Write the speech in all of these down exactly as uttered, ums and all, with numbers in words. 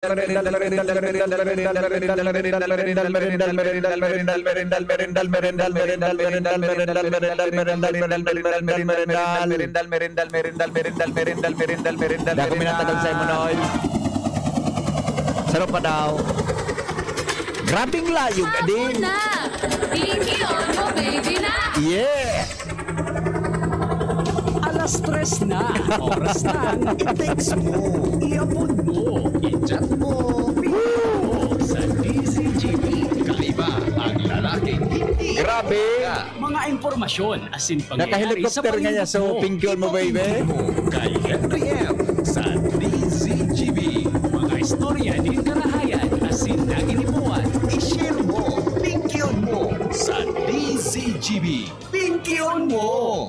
Merindal, merindal, merindal, merindal, merindal, merindal, merindal, merindal, merindal. Dako minatagal sa imo, Noy. Saro pa daw. Grabing layog, Ako adi. na! Pinky, on mo, baby na! Yeah! Alas tres na. Oras na. I-text mo. I-abon mo. I-chat mo. Pinky, on mo sa D Z G B. Kaiba ang lalaking hindi Grabe. ka. Mga impormasyon asin pangyayari sa Naka-helicopter ngayon, palibot so mo. Pinky on mo, baby. Ipapindutin mo kay Henry M sa D Z G B. Mga istorya nin karahayan asin naginipuan. I-share mo, pinky on mo sa D Z G B. Pinky on mo!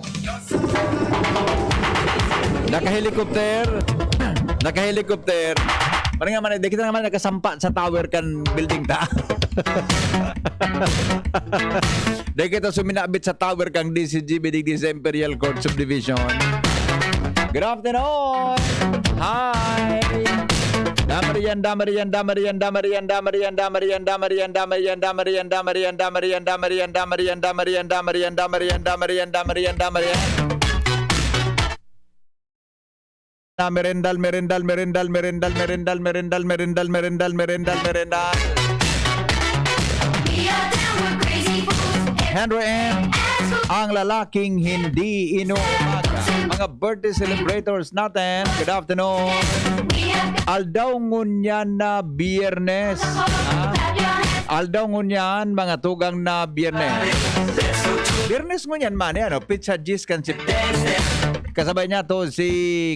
Naka-helicopter. Naka-helicopter. Parang nga man, di kita naman nakasampa sa tower kan building ta. Dai kita suminabit sa tower kang D Z G B digdi sa Imperial Court Subdivision. Good afternoon! Hi! Damarian, damarian, damarian, damarian, damarian, damarian, damarian, damarian, damarian, damarian, damarian, damarian, damarian, damarian, damarian, damarian, damarian, damarian, damarian. Na merendal, merendal, merendal, merendal, merendal, merendal, merendal, merendal, merendal, merendal. Henry M, ang lalaking hindi inuumaga. Mga birthday celebrators natin, good afternoon. Aldaw ngunyan na Biyernes. Ha? Aldaw ngunyan, mga tugang na Biyernes. Biyernes ngunyan man, eh, ano, petsa diyes kan September. Kasabay niya to si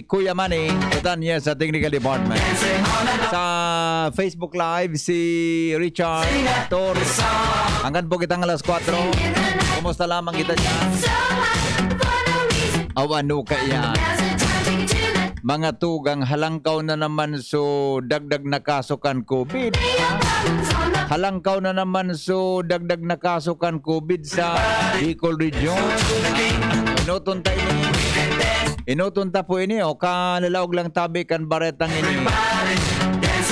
Kuya Manny Catania sa Technical Department. Sa Facebook Live, si Richard Torres. Hanggang po kitang alas kwatro. Kumusta lamang kita dyan? Aw, ano kaya? Mga tugang, halangkaw na naman so dagdag na kaso kan COVID. Halangkaw na naman so dagdag na kaso kan COVID sa Bicol Region. Enoton ta ini. Enoton ta po ini, o, kalalaog lang tabi kan baretang ini.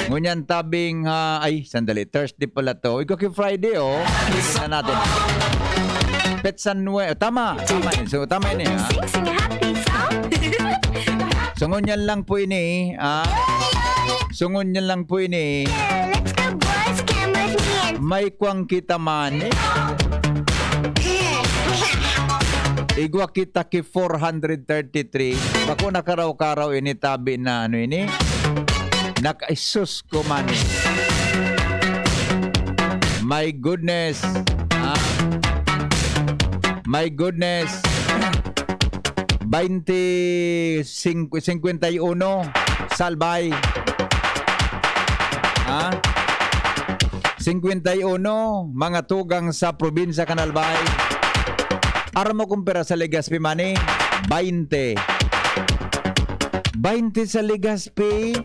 Ngunyan tabing, ah, ay, sandali, Thursday pala to. Igwa ki Friday, o. Tingnan natin. Petsa nue-, tama, tama yun. So, tama yun, eh, ha? Sing, sing a happy song. So, ngunyan lang po ini, ah. So, ngunyan lang po ini. Yeah, let's go, boys. Come with me and May kwang kita man. Igwa kita ki four hundred thirty-three. Bako na karaw-karaw ini tabi na ano ini. Nak-, ay, sus ko man. My goodness. Ah. My goodness. Baynte, singku-, singkwenta y uno, Salbay. Ha? Singkwenta y uno, mga tugang sa probinsya kan Albay. Aram mo kung pira sa Legazpi man, eh? Baynte. Baynte sa Legazpi,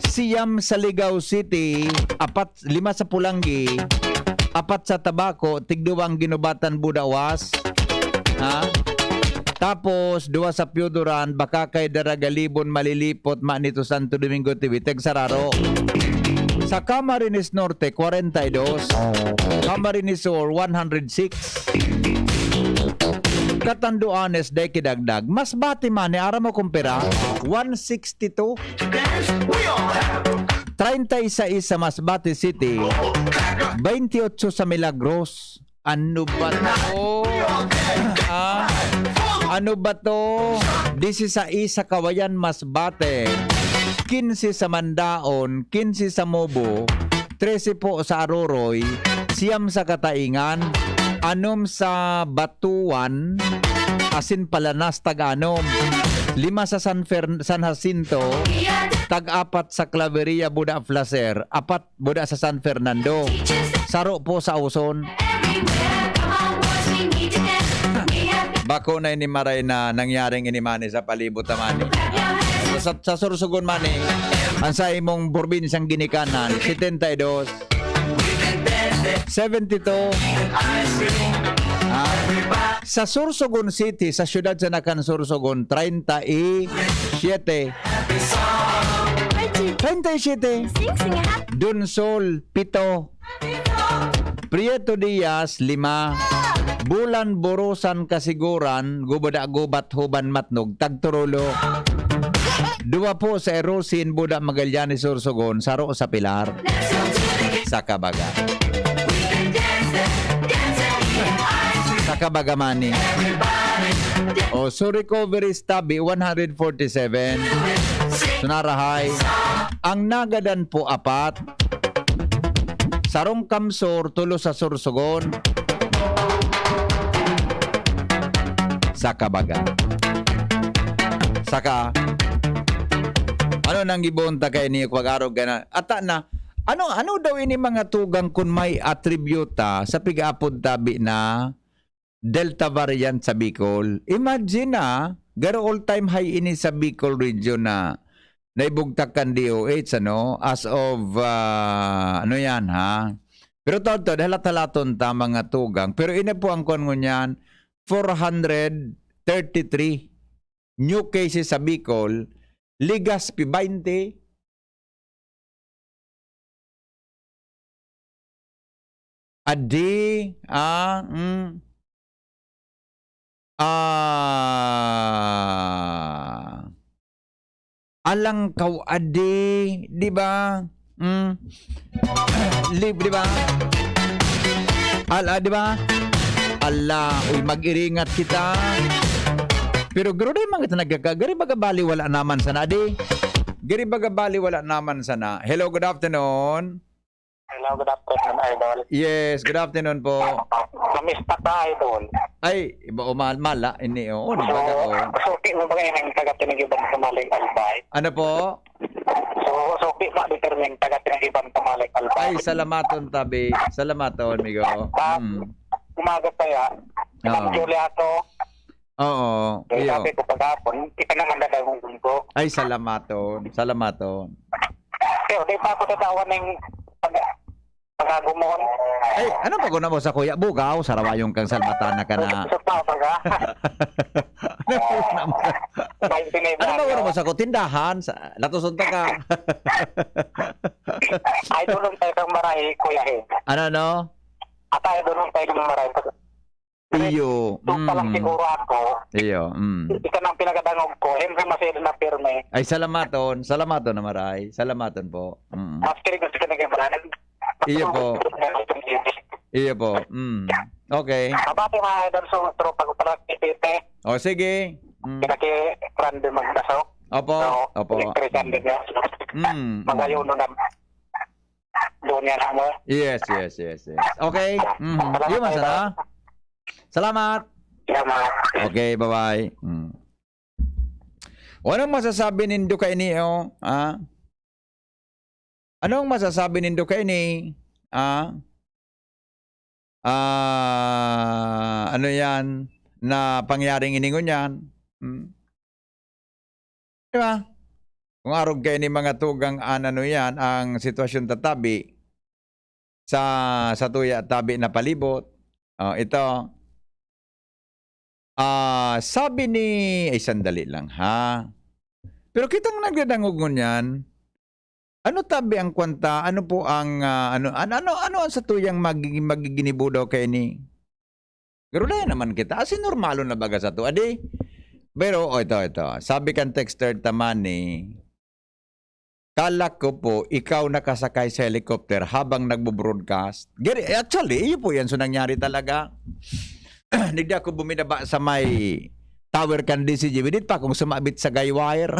siyam sa Ligao City, apat, lima sa Polangui, apat sa Tabaco, tigduwang Guinobatan, Buda, Oas. Ha? Tapos, duwa sa Pioduran, Bacacay, Daraga, Libon, Malilipot, Manito, Santo Domingo, Tiwiteg, Sararo. Sa Camarines Norte, kwarenta y dos. Camarines Sur, one hundred six. Catanduanes, dai ki dagdag. Masbate man, eh, aram mo kung pira? One sixty-two. Treinta y seis sa Masbate City. Baynte y ocho sa Milagros. Ano ba to? Ah, ano ba to? Disisais sa Kawayan, Masbate. Kinse sa Mandaon, kinse sa Mobo, trese po sa Aroroy, siyam sa Kataingan, anom sa Batuan, asin Palanas, tag-anom, lima sa San Fern-, San Jacinto, tag-apat sa Claveria, Buda, Placer, apat Buda sa San Fernando. Saro po sa Auzon. Bako na ini maray na nangyaring ini mani sa palibot ta mani. Sa, sa Sorsogon mani, ang sa imong probinsyang ginikanan, setenta y dos. Seventy-two. Ah, sa Sorsogon City, sa siyudad sa Nakan, Sorsogon, treinta y siete. Twenty-seven. Sing, sing, ha? Donsol, pito. Prieto Diaz, lima. Bulan Borosan Kasiguran, Gubada-gubat, Huban Matnog, tagturulo. Dua po sa Erosin, Buda Magallanes, Sorsogon, saro sa Pilar. Sa Kabaga. Sa Kabaga, Mani. O, so recovery tabi, one hundred forty-seven. Sunarahay. Ang nagadan po, apat. Sarong Kamsor, tulo sa Sorsogon. Sa Kabaga. Saka, ano nang gibonta kay ni pag-arog ka na? Ata na, ano, ano daw ini mga tugang kun may atributa sa pig-apod tabi na Delta variant sa Bicol. Imagine na, garo all-time high ini sa Bicol region na naibugtak kan D O H, ano, as of, ah, ano yan, ha? Pero taod-taod, halat-halaton ta, mga tugang. Pero ini po ang kuwan ngunyan, four hundred thirty-three new cases sa Bicol, Legazpi, twenty, Adi, ah, hmm. Ah. Alangkaw, adi, di ba? Hmm. Lib-, di ba? Ala, di ba? Ala, uy, mag-iringat kita. Pero garo, di man kita nagkaka-, gari baga bali wala naman sana, di? Gari baga bali wala naman sana. Hello, good afternoon. Hello, good afternoon, Idol. Yes, good afternoon po. Kamusta ka, Idol? Ay, iba o mal-, mala, ini, o, di ba, o. So, suki mo ba yung taga Tinigiban sa Maling Albay? Ano po? So, suki mo, determine, taga Tinigiban sa Maling Albay. Ay, salamaton, tabi. Salamaton, amigo. Sa Mm. umaga pa yan, Oo. Ma'am Juliato. Oo, Eh, iyo. sabi ko, "Paghapon, kita naman dadalhon ko." Ay, salamaton. Salamaton. Pero di pa ako tatawan ng pag-, pag-agumon. Ay, ano ba guna mo sa Kuya Bugaw? Sarawayon kang salmatana ka na. Sa pa, baga. Ano ba guna mo? Baintinay Ano ba guna mo sa kutindahan? Sa, latuson ta ka. Ay, tulong tayo kang marahi, Kuya, eh. Ano, ano? At ay, tulong tayo kang marahi. Iyo, Doon pa lang mm. siguro ako. Iyo, mm. Ika nang pinagadangog ko, Henry Macedo na pirmi. Ay, salamaton. Salamaton na maray. Salamaton po. Mm. Mas kilig na sa kanilang banan. Iyo po. Iyo po. Mm. Okay. Mabati mga idol sa tropa ko pala, Titite. O, sige. Mm. Pinaki Randy Magdaso. Opo, So, opo. electrician din niya. Mm, mm. Magayon na. Doon yan, ano? Yes, yes, yes, yes. Okay. Mhm. Salamat Yun, sir, masarap. Salamat. Salamat. Okay, bye-bye. Mm. Anong masasabi nindo kaini, oh? Ah? Anong masasabi nindo kaini? Ah? Ah, ano yan? Na pangyaring ini ngunyan? Hmm? Di ba? Kung arog kaini mga tugang an ano yan, ang sitwasyon ta tabi sa, sa tuya tabi na palibot. Oh, ito. Ah, sabi ni, ay, sandali lang, ha? Pero kitang nagdadangog ngunyan, ano tabi ang kwanta? Ano po ang, ah, ano, ano, ano, ano ang satuyang magiging, magiginibo daw kaini? Garo dai naman kita. As in, normalon na baga sato, adi? Pero, oh, ito, ito. Sabi kan texter ta man ni, "Kala ko po, ikaw nakasakay sa helicopter habang nagbo-broadcast." Gari-, actually, iyo po yan. So, nangyari talaga. Nigdi ako buminaba sa may tower kan D C G B. Di pa akong sumabit sa guy wire.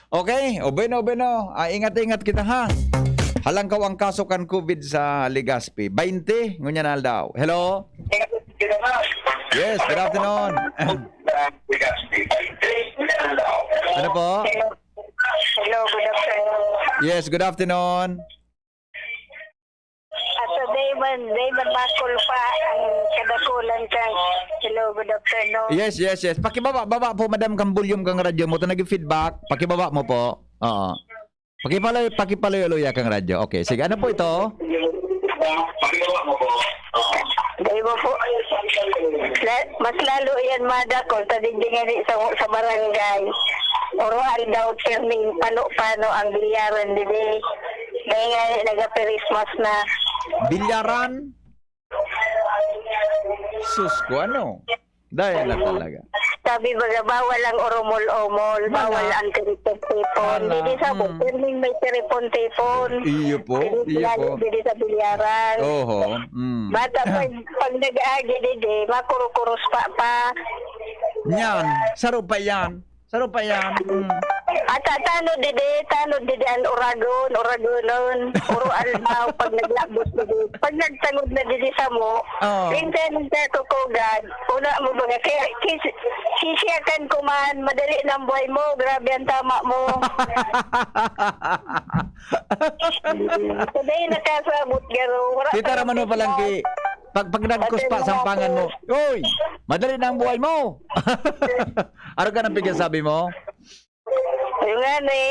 Okay, o bueno, o bueno. Ah, ingat-ingat kita, ha. Halangkaw ang kaso kan COVID sa Legazpi. Baynte, ngunyan na aldaw. Hello? Yes, good afternoon. Ano po? Hello, good afternoon. Yes, good afternoon. Ato, dai man, dai man makulpa ang kadakulan kan. Hello, good afternoon. Yes, yes, yes. Pakibaba, baba po, madam, kang volume kang radyo mo. Ito nag-feedback. Pakibaba mo po. Oo. Pakipaloy-, pakipaloy-loya kang radyo. Okay, sige. Ano po ito? Dai ba po? La-, mas lalo yan madakol sa digdi nga di sa, sa barangay. Oro aldaw, pirming pano-pano ang bilyaran didi. Dai nga nagapirismas na. Bilyaran? Sus ko, ano? Daya na talaga. Sabi baga, bawal ang oromol-omol, Wala. Bawal ang tiripon-tipon. Wala. Didi sa Mm. Pirming may tiripon-tipon. Iyo po, Didi iyo sa, po. Didi sa bilyaran. Oho. Mm. Bata, pag, pag nag-aagi didi, makurukuros pa pa. Yan. Saro pa yan. Saro pa yan. Mm. At tanod didi, tanod didi ang uragon, uragonon, puro aldaw pag naglabot didi. Pag nagtangod na didi sa mo, Oo. Minsan nagkakukugad, una mo ba nga, kaya kis- sisiyakan ko man, madali na ang buhay mo, grabe ang tama mo. Sabi nakasabot garo, wala Kita pa naman mo yung palang pizza. ki, pag, pag nagkuspa, Pati mga sampangan mo, po. "Uy, madali na ang buhay mo." Ano ka nang pigyan sabi mo? Yung nga ni,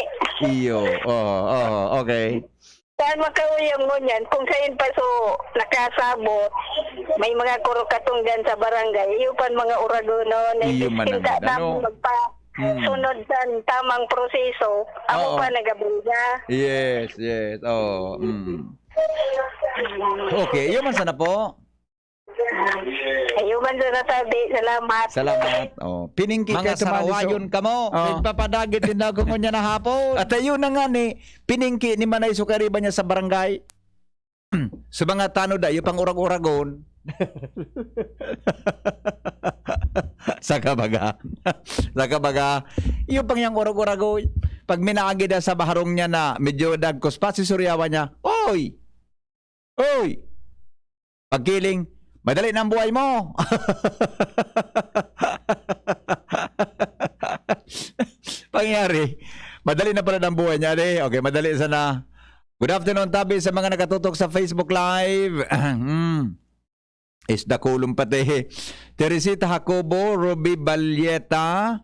Iyo. Oo, oo, okay. saan makauyang mo niyan? Kung saan pa so, nakasabot, may mga kurukatong dyan sa barangay, iyo pan mga uragonon, Iyo man pinta ang ano. namin magpa Hmm. sunod sa tamang proseso, ako Oo. pa nagabulga. Yes, yes. Oo. Mm. Okay, iyo man sana po. Ayun man sa natabi. Salamat. Salamat. Oh, piningki Mga kay tumali so- sarawayon kamo. Oh. Nagpapadagit din ako ngunyan na hapon. At ayun na nga ni, piningki ni Manay so kariba niya sa barangay. Sa mga tanod, iyo pang urag-uragon. Sa kabaga. Sa kabaga. Iyo pang yang urag-uragoy. Pag minaagi na sa baharong niya na medyo dagkos pa, sisuryawan niya, "Oy! Oy!" Pagkiling, "Madali na ang buhay mo." Pangyari, madali na pala ang buhay niya, di? Okay, madali sana. Good afternoon, tabi sa mga nakatutok sa Facebook Live. Hmm. Isda kulong pati. Teresita Jacobo, Ruby Balyeta.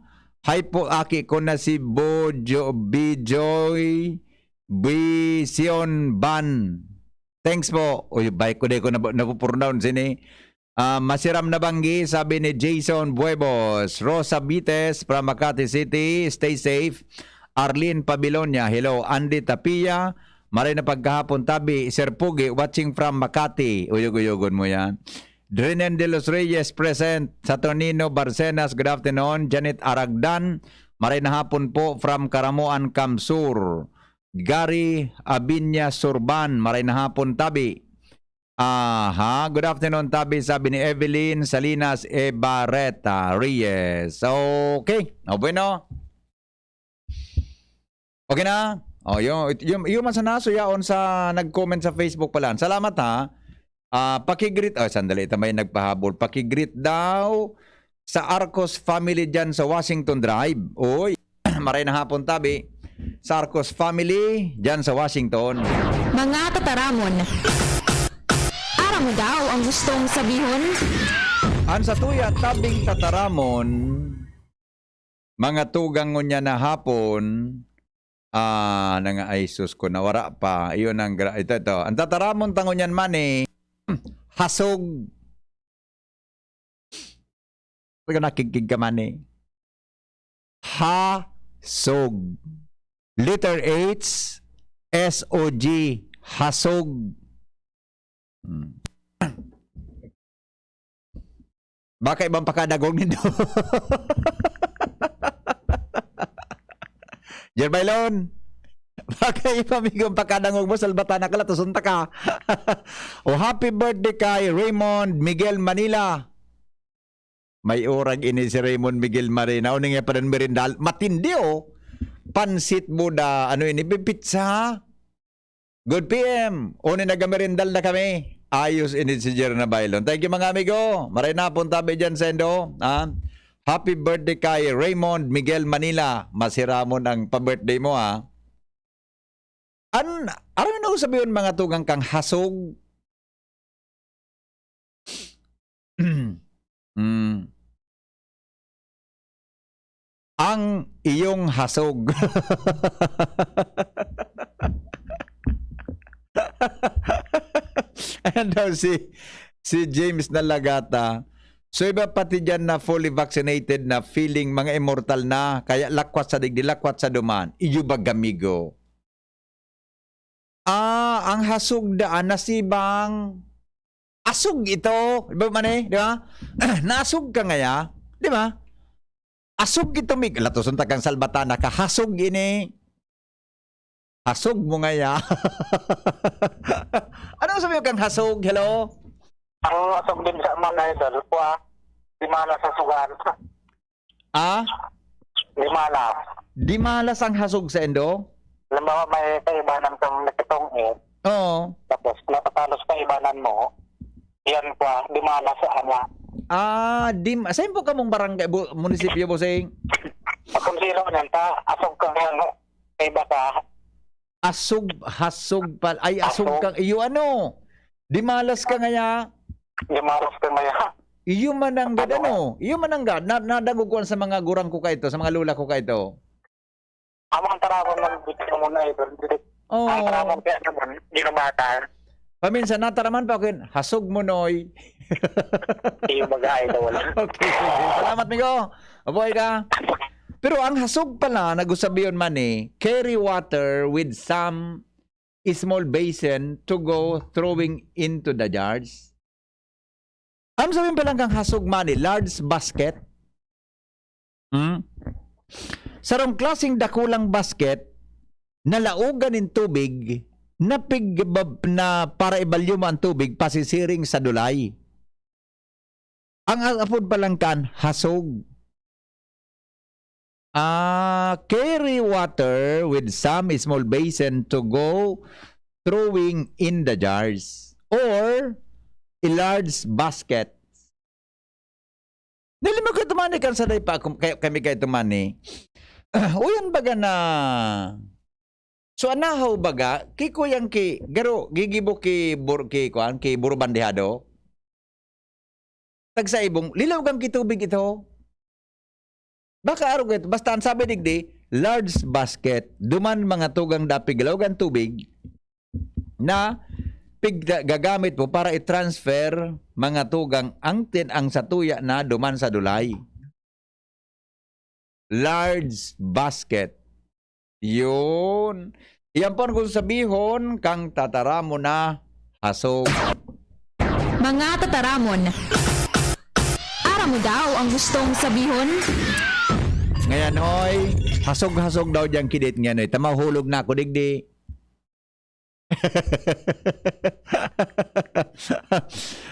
Hi po, aki ko na si Bojo, Bijoy, Bision Ban. Thanks po. Uy, bike ko, di ko nab- napupurnaon sini. Ah, masiram na banggi, sabi ni Jason Buebos. Rosa Bites from Makati City, stay safe. Arlene Pabilonia, hello. Andy Tapia, maray na pagkahapon, tabi. Sir Pugi, watching from Makati. Uyog-uyogon mo yan. Drenen de los Reyes, present. Saturnino Barcenas, good afternoon. Janet Aragdan, maray na hapon po from Karamoan, Kamsur. Gary Abinya Surban, maray na hapon, tabi. Aha, good afternoon, tabi, sabi ni Evelyn Salinas Ebareta Reyes. Okay. O, bueno. Okay na? O, yun, yun, yun man sana, so yaon sa nag-comment sa Facebook pala. Salamat, ha. Ah, pakigreet, ah, sandali, ito may nagpahabol. Pakigreet daw sa Arcos family dyan sa Washington Drive. Uy, maray na hapon, tabi. Sa Arcos family dyan sa Washington. Mga tataramon. Aram mo daw ang gustong sabihon? An satuya tabing tataramon, mga tugang ngunyan na hapon, ah, nanga, ay sus ko, nawara pa. Iyon ang, gra- ito, ito. Ang tataramon ta ngunyan man eh, hasog. Talaga nakigkig ka man eh. Hasog. Letter H, S O G. Hasog. Hmm. Baka ibang pakadagog nindo. Jerbailon, baka ibang migong pakadangog mo, salbatan na ka, latuson ta ka. O, happy birthday kay Raymond Miguel Manila. May urag ini si Raymond Miguel Marina. O, nga pa rin merindal. Matindi, oh. Pansit Buda. Ano ini? Pizza? Good P M. O, ni nagamerindal na kami. Ayos ini si Jerna Bailon. Thank you, mga amigo. Maray na pong tabi dyan, Sendo. Ha? Happy birthday kay Raymond Miguel Manila. Masiramon ang pa-birthday mo, ha? An, aram mo na sabihin, mga tugang kang hasog? Mm. Ang iyong hasog. Ayan daw si Si James Nalagata. So, iba pati dyan na fully vaccinated na feeling mga immortal na, kaya lakwat sa digdi, lakwat sa duman. Iyo ba, gamigo? Ah, ang hasog daan nasibang asog ito. Di ba man eh? Di ba? Naasog ka ngaya? Di ba? Asog ito, mig-, latoson ta kang salbatana ka. Hasog ini. Hasog mo ngaya. Anong sabi mo kang hasog? Hello? Ang asog din sa mga idol, kuha, di mana sa sugan. Ah? Di mana. Di malas ang hasog sa indo? Halimbawa, may kaibanan kang nakitong eh. Oo. Tapos, napatalos kaibanan mo. Yan kuha, di mana sa ama. Ah, di ma-, saan po kamong barangay, bu-, munisipyo, bossing? Pag kung sino yan, ta, asog ka yan, no? Kaiba ka. Asog, hasog pal-, ay, asog Asog. kang, iyo ano? Di malas ka ngaya? Di malas ka ngaya? Iyo mananggad, Ano? ano? Iyo mananggad. Na, nadangog ko sa mga gurang ko kaito, sa mga lola ko kaito. Amang tarawan man, dito mo na, eh, pero dito. Oo. Ang tarawan kaya naman, ginamatan. Paminsan, nataraman pa ako yun, "Hasog mo, Noy." Iyo, mag-aay na wala. Okay, sige. Salamat, migo. Mabuhay ka. Pero ang hasog pala, nag-usab yun man eh, carry water with some small basin to go throwing into the jars. Ang sabihin pa lang kang hasog man eh, large basket. Hmm? Sarong klaseng dakulang basket, nalaogan nin tubig, na pig-, na para ibalyo mo ang tubig, pasisiring sa dulay. Ang a-, apod pa lang kan, hasog. Ah, carry water with some small basin to go throwing in the jars or a large basket. Dili mo ka tumani kan saday pa, kum-, kay, kami kay tumani. Uyan baga na, so, anahaw baga, ki kuyang ki, garo, gigibo ki bur-, ki kuan, ki buro bandihado. Tagsa ibong, lilaw kang kitubig ito. Baka arog ito. Basta ang sabi digdi, large basket, duman mga tugang dapig, lilaw kang tubig, na pig-, gagamit mo para i-transfer mga tugang ang tin-, ang satuya na duman sa dulay. Large basket. Yun. Iyan po ang kung sabihon kang tataramon na hasog. Mga tataramon. Aram mo daw ang gustong sabihon? Ngayon, hoy, hasog-hasog daw diyang kidit ngayon, hoy. Tama, hulog na ako, digdi.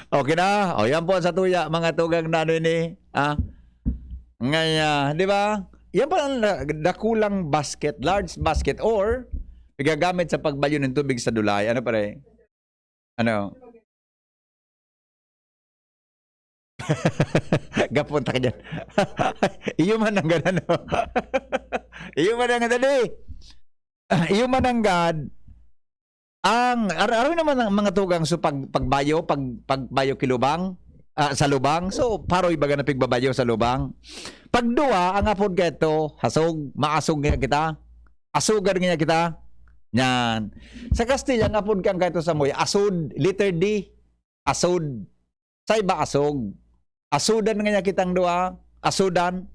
Okay na? O, yan po sa tuya, mga tugang na ano ini. Ah? Ngaya, di ba? Yan pa ang la-, dakulang basket, large basket, or igagamit sa pagbalyo ng tubig sa dulay. Ano, pare? Ano? Gapunta ka dyan. Iyo man ang ganun, no? Iyo man ang dali. Iyo man ang gad. Ang, ar-, aroy naman ang mga tugang, so pag, pagbayo, pag, pagbayo ki lubang, ah, sa lubang, so paroy baga na pigbabayo sa lubang. Pagduwa, ang apod kaito, hasog, maasog nga kita. Asugan nga kita. Yan. Sa Kastilya, ang apod kang kaito sa Moy, asod, letter D, asod. Sa iba, asog. Asudan nga niya kitang duwa, asudan.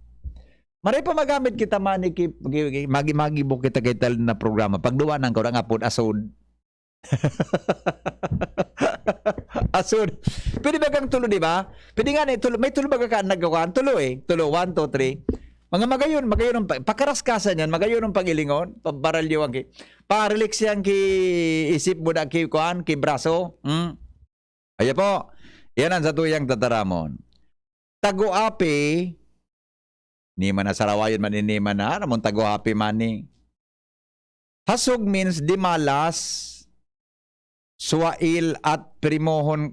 Maray pa magamit kita, mani, ki-, ki-, ki-, magi-, magibo kita kay tal na programa. Pagduwa nang kurang apod, asod. Asod. Pwede ba kang tulo, di ba? Pwede nga ni tulo, may tulo baga ka nagkakuan? Tulo eh. Tulo, one, two, three. Mga magayon, magayon ang pa-, pakaraskasan yan, magayon ang pag-ilingon, pabaralyo ang ki-, parelix yan ki isip mo da ki kuan, ki braso. Hmm? Ayan po. Yan ang satuyang tataramon. Tago api, ni man na sarawayon man, ni man na, ramon tago api man ni. Hasog means di malas, suwail at primohon.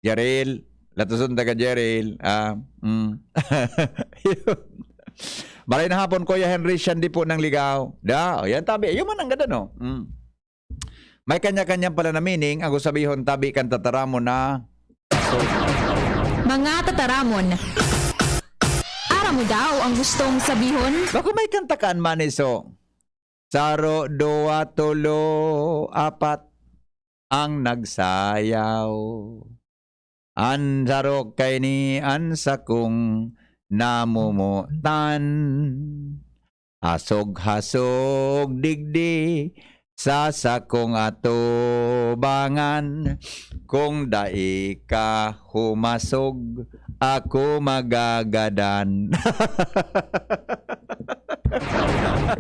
Jaril, latoson taga Jaril. Ah, mm. Balay na hapon, Kuya Henry, siya di po nang ligaw. Da, o yan, tabi. Ayun man ang ganda, no? Mm. May kanya-kanya pala na meaning, ang sabihon tabi kan tataramon na hasog. Mga tataramon. Aram mo daw ang gustong sabihon? Bako may kanta kan, mani, so, saro, duwa, tolo, apat, ang nagsayaw. An sarok kaini an sakong namomotan. Hasog-hasog digdi sa sakong atubangan. Kung dai ka humasog, ako magagadan.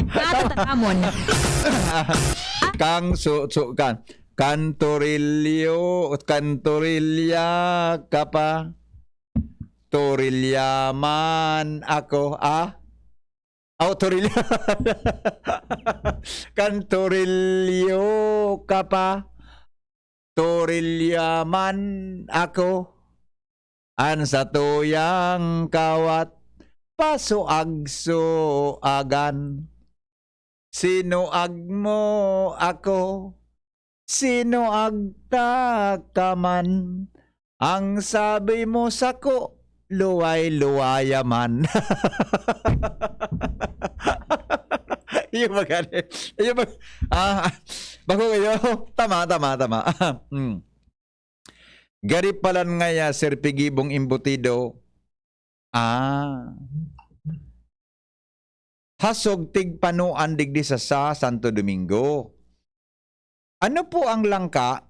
Natatamon. Kang su-, su-, kan, kantorilyo, kantorilya ka pa. Torilya man ako, ah? Aw, torilya. Kantorilyo ka pa. Torilya man ako. An satuyang kawat, pasuag-suagan. Sinuag mo ako, sinuag ta ka man. Ang sabi mo sako, luway-luwaya man. Iyo ba gani? Iyo ba? Ah, bako kayo? Tama, tama, tama. Hmm. Gari palan ngaya, Sir Pigibong Imbutido. Ah. Hasog tigpanoan digdi sa, sa Santo Domingo. Ano po ang langka?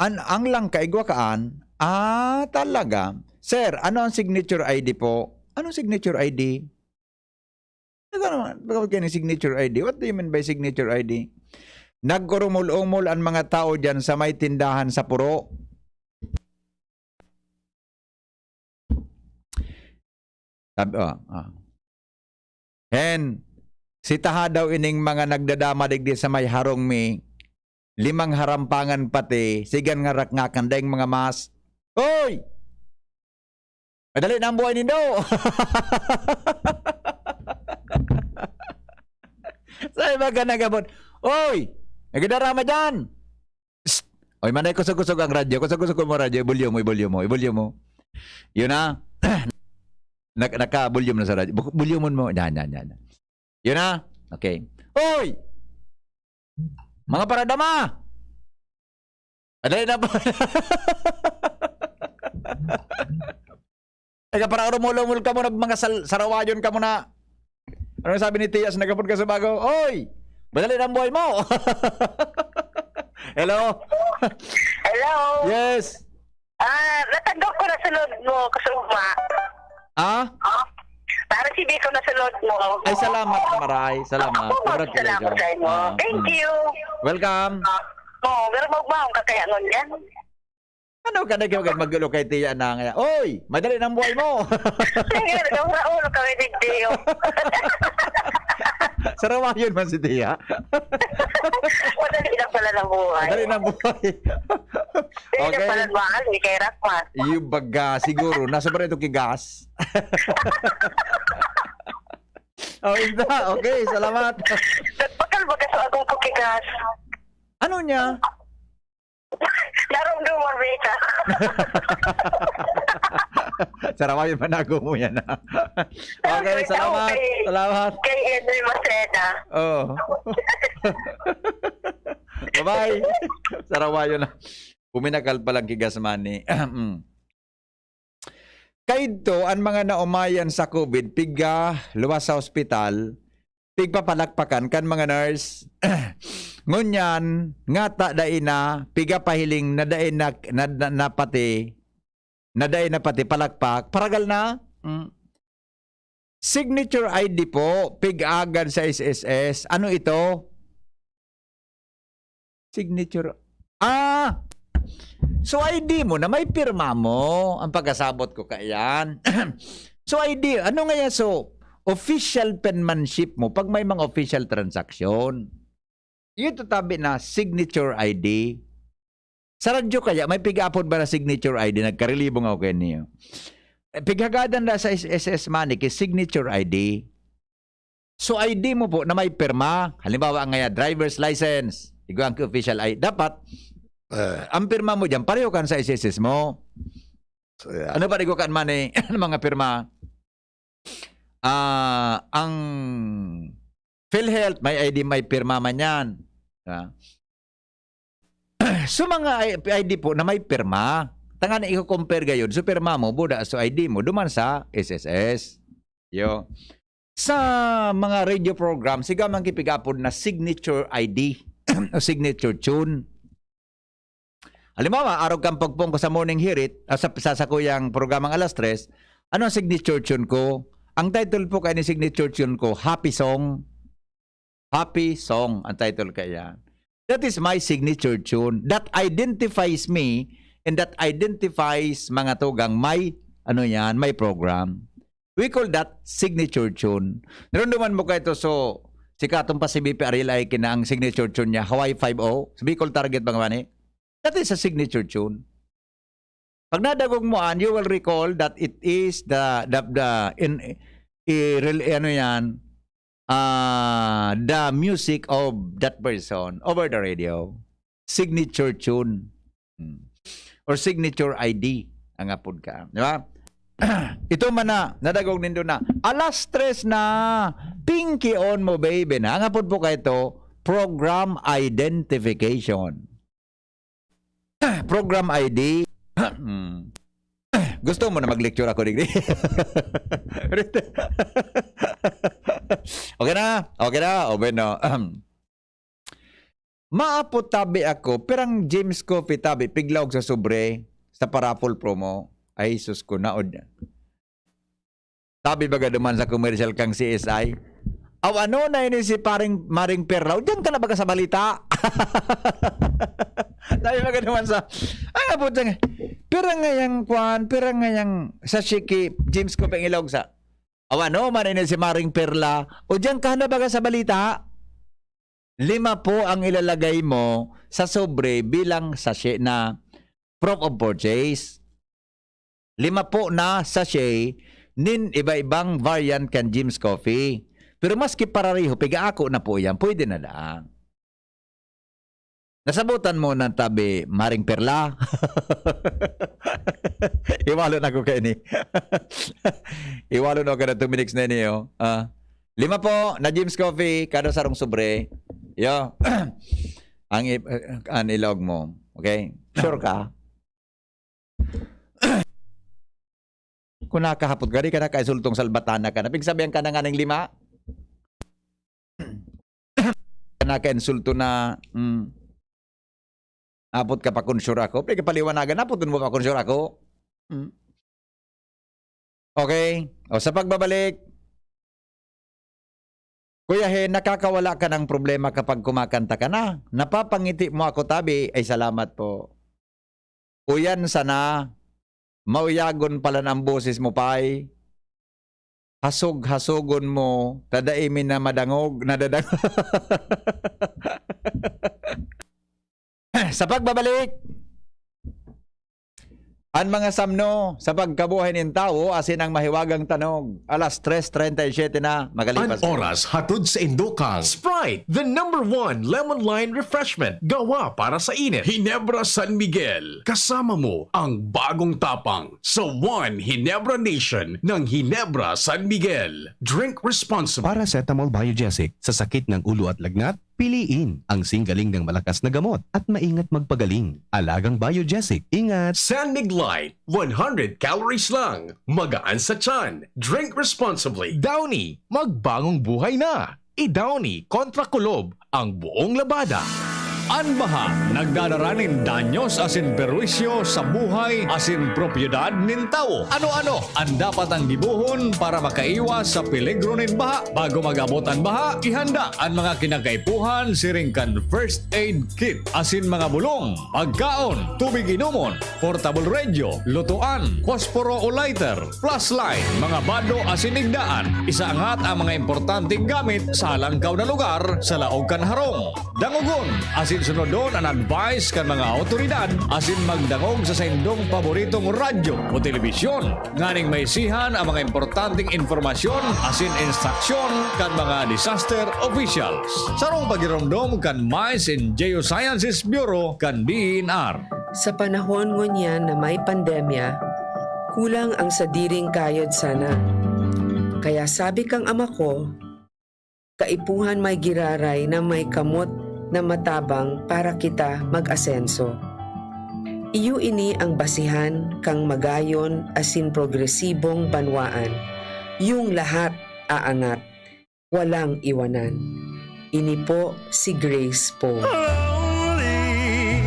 An-, ang langka, igwa kaan? Ah, talaga? Sir, ano ang signature I D po? Anong signature I D? Ano naman? Bakit kayo signature I D? What do you mean by signature I D? Nag-urumol-umol ang mga tao dyan sa may tindahan sa puro. Sabi, oh, oh. Hen, si taha daw ining mga nagdadama digdi sa may harong mi, limang harampangan pati, sigan nga rakngakan, daing mga mas. Oy! Madali na ang buhay nindo! Sa iba ka nagabot, "Oy! Nagdarama dyan!" Psst! Oy, manay, kusog-kusog ang radyo. Kusog-kusog mo radyo. I-volume mo, i-volume mo, i-volume mo. Yun na. Nak-, naka-volume na sa radyo. Bu-, volume mo. Yan, yan, yan. Yun na. Okay. Oy! Mga paradama! Adali na po. Teka, para rumulumol ka muna, mga sal-, sarawayon ka muna. Ano sabi ni Tiya sa nagapod ka sa bago? Oy! Madali na ang buhay mo! Hello? Hello? Yes. Ah, natanggap ko na sa load mo, kasuma. Ah? Ah, para si Biko na sa load mo. Ay, salamat na maray. Salamat. Ako, salamat Congratulations. Sa imo. Ah, Thank mm. you. Welcome. Ah, oh, pero magmahal ka kaya ngunyan? Ano ka na kayo magmagulo kay Tiya na nga? Oy, madali na ang buhay mo. Sige, nagkakaulo kami ni Tiyo. Sarawayon man si Tiya. Madali lang pala ng buhay. Madali na ang buhay. Hindi Okay. na pala mahal, hindi kay Rakma. Yung baga, siguro, nasa ba ito kay gas? Oh, isa. Okay, salamat. Nagpakal baga sa agong pakigas. Ano niya? Narumduman, Rita. Sarawayon, manago mo yan, ah. Okay, Okay, salamat. okay. Salamat. Kay Edwin Maceda. Oo. Bye-bye. Sarawayon na. Puminakal pa lang kay Gasmani. Mm. Kaidto, an mga naomayan sa COVID, piga luwas sa ospital, pigpapalakpakan kan mga nurse. Ngunyan, ngata dai na, piga pahiling na dai na, na, na, na pati, na dai na pati palakpak. Paragal na? Mm. Signature I D po, pig-agad sa S S S. Ano ito? Signature. Ah! So, I D mo na may pirma mo. Ang pagkasabot ko kaiyan. So, I D, ano nga yan? So, official penmanship mo pag may mga official transaction. Yun to tabi na signature I D. Sa radyo kaya, may pig-apod ba na signature I D? Nagkarilibong ako kayo niyo. Eh, pighagadan na sa S S S Money, kay signature I D. So, I D mo po na may pirma. Halimbawa, ang ngaya, driver's license. Igwa ang official I D. Dapat, Eh. ang pirma mo dyan, pareho kan sa S S S mo. So, yeah. Ano pa, igwa kan money, mga pirma? Ah, ang PhilHealth, may I D, may pirma man yan. Ah. So, mga I-, I D po na may pirma. Tangan iko-compare gayod, so pirma mo, buda so I D mo, duman sa S S S. Yo. Sa mga radio program, siga man kipigapod na signature I D o signature tune. Halimbawa, arog kang pagpong ko sa Morning Hirit, ah, sa, sa sakuyang programang alas tres, ano ang signature tune ko? Ang title po kaya ni signature tune ko, Happy Song. Happy Song ang title kaya. That is my signature tune. That identifies me and that identifies mga tugang may, ano yan, may program. We call that signature tune. Naramdaman mo ka ito, so, si Katong pa si B P R L I kina ang signature tune niya, Hawaii five oh. Sa Bicol Target, mga mani. That is a signature tune. Pag nadagog mo an, you will recall that it is the, the, the, in, i-, rel-, ano yan, ah, the music of that person over the radio. Signature tune. Hmm. Or signature I D, ang apod ka. Di ba? Ito man na, nadagog nindo na. Alas tres na, pinkion mo, baby na. Ang apod po ka ito, program identification. Program I D. Hmm. Gusto mo na mag-lecture ako, digdi? Okay na? Okay na? O, bueno. Maapot tabi ako, pirang James Coffee tabi, piglaog sa sobre, sa parapol promo. Ay, sus ko, naod. Tabi baga duman sa commercial kang C S I, "Aw, ano na ini si paring, Maring Perla? O, diyan ka na baga sa balita?" Tabi baga duman sa, ay, abot siya nga, pira nga yang kwan, pira nga yang sachet ki James Coffee ang ilaog sa, "Aw, ano man ini si Maring Perla? O, diyan ka na baga sa balita?" Lima po ang ilalagay mo sa sobre bilang sachet na proof of purchase. Lima po na sachet nin iba-ibang variant kan Jim's Coffee. Pero maski parareho, piga ako na po yan, pwede na lang. Nasabutan mo na tabi, Maring Perla? Iwalo na ko kaini. Iwalo na ko na two minutes na niyo. Ah, lima po na Jim's Coffee, kada sarong sobre. Yo. Ang i-, ang ilog mo. Okay? Sure ka? Kung nakahapot ka, di ka nakainsultong salbatana ka na. Pigsabihan ka na nga ning lima. Nakainsulto na, mm. Apot ka pa kung sure ako. Pwede ka paliwanagan, apot mo pa kung sure ako. Mm. Okay. O, sa pagbabalik, Kuya Hen, nakakawala ka ng problema kapag kumakanta ka na. Napapangiti mo ako, tabi. Ay, salamat po. Uyan sana, mauyagon palan ang boses mo, pay. Hasog-hasogon mo, ta dai mi na madangog, nadadangog. Sa pagbabalik, an mga samno sa pagkabuhay nin tawo asin ang mahiwagang tanog, alas tres treinta y siete na, magalipas. An oras hatod sa indokang Sprite, the number one lemon lime refreshment, gawa para sa init. Ginebra San Miguel, kasama mo ang bagong tapang sa One Ginebra Nation ng Ginebra San Miguel. Drink responsibly. Paracetamol Biogesic, sa sakit ng ulo at lagnat, piliin ang singgaling ng malakas na gamot at maingat magpagaling. Alagang Biogesic, ingat! San Mig Light, one hundred calories lang. Magaan sa tiyan. Drink responsibly. Downy, magbagong buhay na. I-Downy kontra kulob ang buong labada. An baha nagdadara nin danyos asin perwisyo sa buhay asin propiedad nin tawo. Ano-ano an dapat ang gibohon para makaiwas sa peligro nin baha? Bago mag-abot an baha, ihanda an mga kinakaipuhan siring kan first aid kit asin mga bulong, pagkaon, tubig inomon, portable radio, lutoan, posporo o lighter, flashlight, mga bado asin igdaan. Isaangat ang mga importanteng gamit sa halangkaw na lugar sa laog kan harong. Dangogon asin sunodon an advice kan mga awtoridad asin magdangog sa saindong paboritong radyo o telebisyon nganing maisihan ang mga importanteng impormasyon asin instruksyon kan mga disaster officials. Sarong pagiromdom kan Mines and Geosciences Bureau kan D E N R. Sa panahon ngunyan na may pandemya, kulang ang sadiring kayod sana. Kaya sabi kang ama ko, "Kaipuhan may giraray na may kamot na matabang para kita mag-asenso." Iyo ini ang basihan kan magayon asin progresibong banwaan, yung lahat aangat, walang iwanan. Ini po si Grace Poe. Lonely,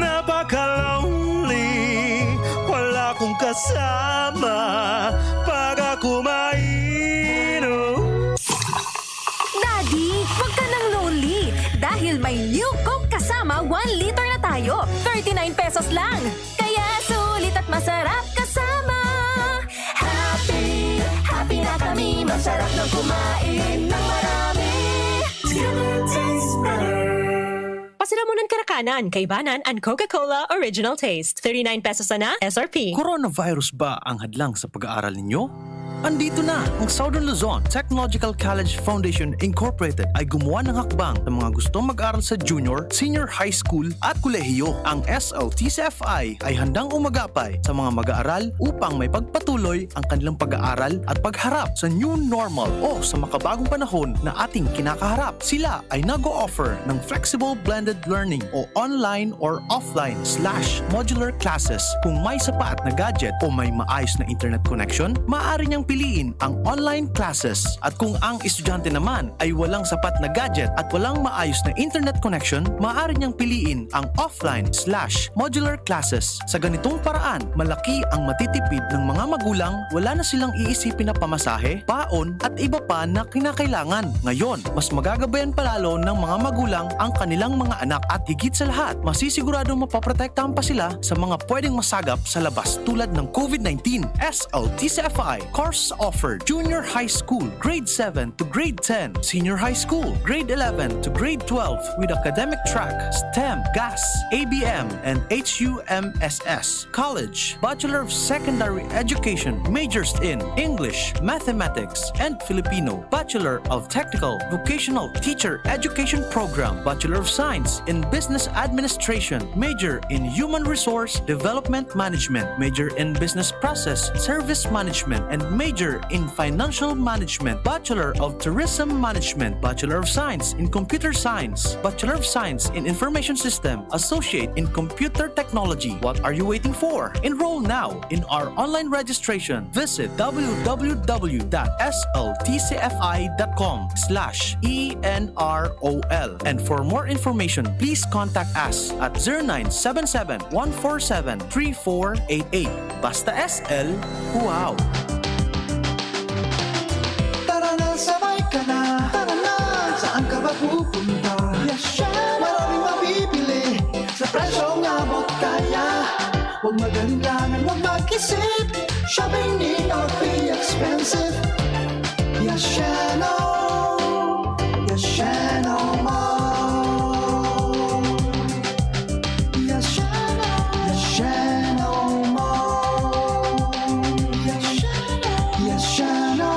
napaka-lonely. Wala akong kasama pag ako mainom. Daddy, wag ka nang lonely. Dahil may New Coke Kasama, one liter na tayo. Thirty-nine pesos lang. Kaya sulit at masarap kasama. Happy, happy na kami. Masarap nang kumain ng marami. Together tastes better. Pasiramunan, karakanan, kaibanan an Coca-Cola Original Taste. Thirty-nine pesos sana S R P. Coronavirus ba ang hadlang sa pag-aaral ninyo? Andito na! Ang Southern Luzon Technological College Foundation Incorporated ay gumawa ng hakbang sa mga gustong mag-aral sa junior, senior high school at kolehiyo. Ang S L T C F I ay handang umagapay sa mga mag-aaral upang maipagpatuloy ang kanilang pag-aaral at pagharap sa new normal o sa makabagong panahon na ating kinakaharap. Sila ay nag-o-offer ng flexible blended learning o online or offline slash modular classes. Kung may sapat na gadget o may maayos na internet connection, maaari niyang piliin ang online classes. At kung ang estudyante naman ay walang sapat na gadget at walang maayos na internet connection, maaari niyang piliin ang offline slash modular classes. Sa ganitong paraan, malaki ang matitipid ng mga magulang, wala na silang iisipin na pamasahe, paon, at iba pa na kinakailangan. Ngayon, mas magagabayan pa lalo ng mga magulang ang kanilang mga anak at higit sa lahat, masisiguradong mapoprotektahan pa sila sa mga pwedeng masagap sa labas tulad ng COVID nineteen. S L T C F I course offered: Junior High School, Grade seven to Grade ten, Senior High School, Grade eleven to Grade twelve, with academic track, STEM, GAS, A B M, and H U M S S. College, Bachelor of Secondary Education, majors in English, Mathematics, and Filipino, Bachelor of Technical Vocational Teacher Education Program, Bachelor of Science in Business Administration, major in Human Resource Development Management, major in Business Process Service Management, and major in Financial Management, Bachelor of Tourism Management, Bachelor of Science in Computer Science, Bachelor of Science in Information System, Associate in Computer Technology. What are you waiting for? Enroll now in our online registration. Visit w w w dot s l t c f i dot com slash e n r o l. And for more information, please contact us at zero nine seven seven, one four seven, three four eight eight. Basta S L, wow! Tara na, sabay ka na. Tara na, saan ka ba pupunta? Yes, syempre. Maraming mabibili sa presyong abot kaya. Huwag mag-alinlangan, huwag mag-isip. Shopping need not be expensive. Yes, Shano. Yes, Shano Mall. Yes, Shano. Yes, Shano Mall. Yes, Shano. Yes, Shano.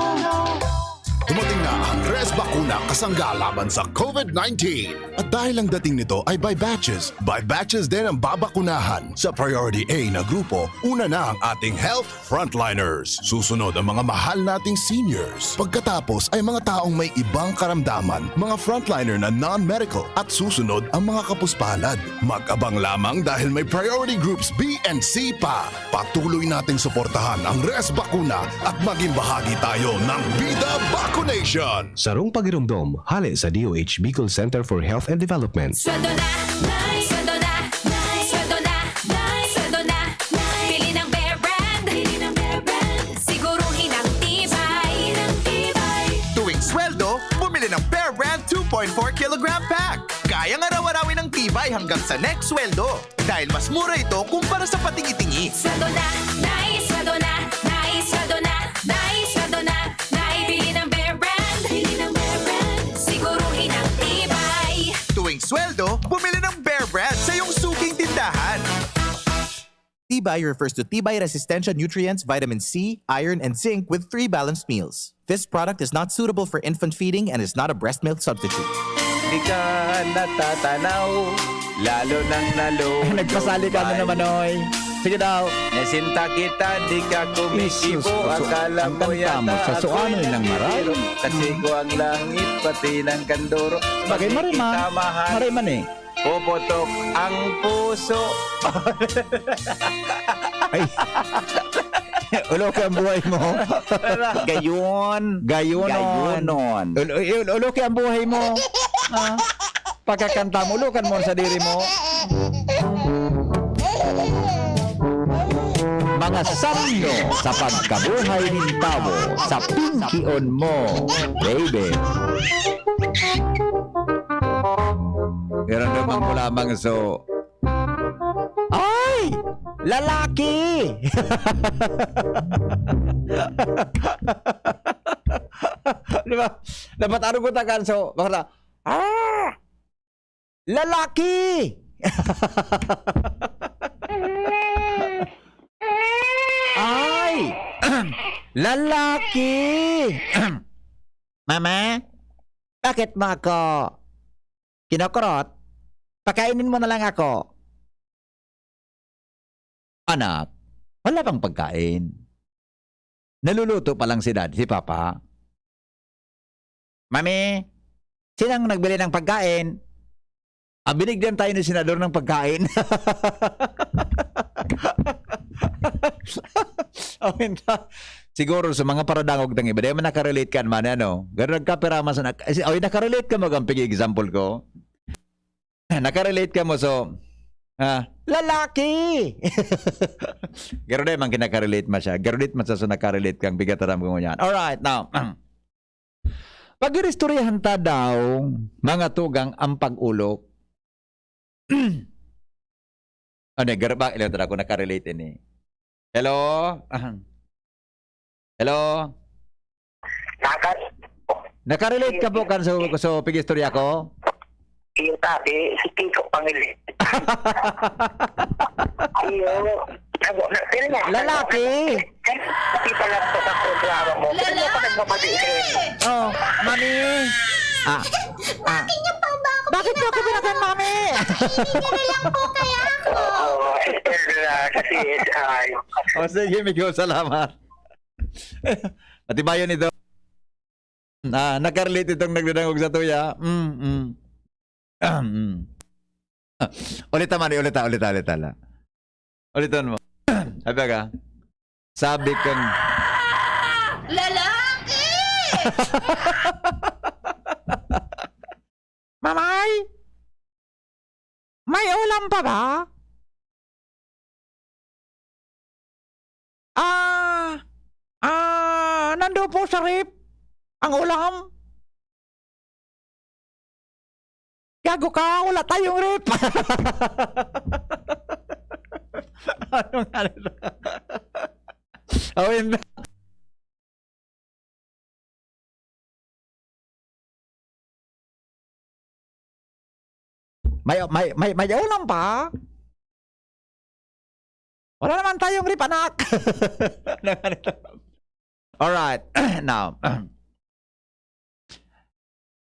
Dumating na ang Res Bakuna kasangga laban sa COVID nineteen. At dahil ang dating nito ay by batches, by batches din ang babakunahan. Sa Priority A na grupo, una na ang ating health frontliners. Susunod ang mga mahal nating seniors. Pagkatapos ay mga taong may ibang karamdaman, mga frontliner na non-medical, at susunod ang mga kapuspalad. Mag-abang lamang dahil may priority groups B and C pa. Patuloy nating suportahan ang Res Bakuna at maging bahagi tayo ng Bida Vacunation! Sarong pagiromdom, hale sa D O H Bicol Center for Health and Development. Sweldo na, Nay! Sweldo na, Nay! Sweldo na, Nay! Sweldo na, Nay! Bili ng Bear Brand! Bili ng Bear Brand! Siguruhin ang tibay! Ang tibay! Tuwing sweldo, bumili ng Bear Brand two point four kilogram pack. Kayang araw-arawin ang tibay hanggang sa next sweldo. Dahil mas mura ito kumpara sa patingi-tingi. Sweldo na, Nay! Sweldo na, Nay! Sweldo na, Nay! Sweldo na, Nay! Bili ng Bear Brand! Bili ng Bear Brand! Siguruhin ang tibay! Tuwing sweldo, bumili ng Bear Brand sa iyong suking tindahan. Tibay refers to tibay resistensya nutrients, vitamin C, iron, and zinc with three balanced meals. This product is not suitable for infant feeding and is not a breast milk substitute. Di ka natatanaw, lalo nang nalulupay. Ay, nagpasali ka na naman, oy. Sige daw. Nasinta kita, di ka kumikibo. Isus, so, akala ang mo kanta mo, yata sa suanoy ako'y ng maray? Nagtitiro. Kasi ko ang langit, pati ng kandoro. Bagay, maray man. Makikita mahal. Maray man eh. Puputok ang puso. Ay. Ulo ka ang buhay mo. Gayon. Gayonon. Gayonon. Ulo, ulo, ulo ka ang buhay mo. Ah, pagkakanta mo, ulo kan mo sa diri mo. Mga sangyo sa pagkabuhay nin tawo sa pingkion mo, baby. Pero naman mo lamang so, ay! Lalaki! Di ba? Dapat ano ko takan so, baka na, ah! Lalaki! Ay! Lalaki! Mama, bakit mo ako kinokorot? Pakainin mo na lang ako. Anak, wala pang pagkain. Naluluto pa lang si Dad, si Papa. Mami, sinang nagbili ng pagkain? Ah, binigyan tayo ni Senador ng pagkain. Amin na. Siguro sa mga paradangog ng iba, di man nakarelate ka man, ano? Pero nagkapirama sa... Nak- ay, nakarelate ka, magang pig-example ko. Nakarelate ka mo, so, ah, lalaki! Pero di man kinakarelate man siya. Garudit man sa so nakarelate kang bigat aram ko ngunyan. Alright, now, pag-iristoryahan ta daw, mga tugang ang pag-ulok. Ano, garba, ilan ako nakarelate ini. Hello? Hello? Nakar... Nakarelate ka po kan so, so pag-istorya ko? Yung sabi, si Kiko Pangilinan. Iyo. Ano, na, pero nga, Lalaki! Kita lang po sa programa mo. Pero mo pa nagmamali eh. Oh, mami! Ah, ah. Bakit niyo pa ba ako Bakit niyo ako pinatay, mami? Hindi niyo na lang po kaya ako. Oo, sister na, kasi ay. Oh, sige, Migo, salamat. Atibayan ito. Ah, nakarelate itong nagdadangog sa tuya. Mm, mm. Ah, mm. Ah, ulita man, ulita, ulita, ulita la. Ulitan mo. Sabi ka, sabi kang Lalaki! Mamay? May ulam pa ba? Ah, ah, nando po sa ref ang ulam. Gago ka, wala tayong ref. Ano nga nito? Oh, yun. May, may, may, may ulam pa? Wala naman tayong ref, anak. Alright. Now,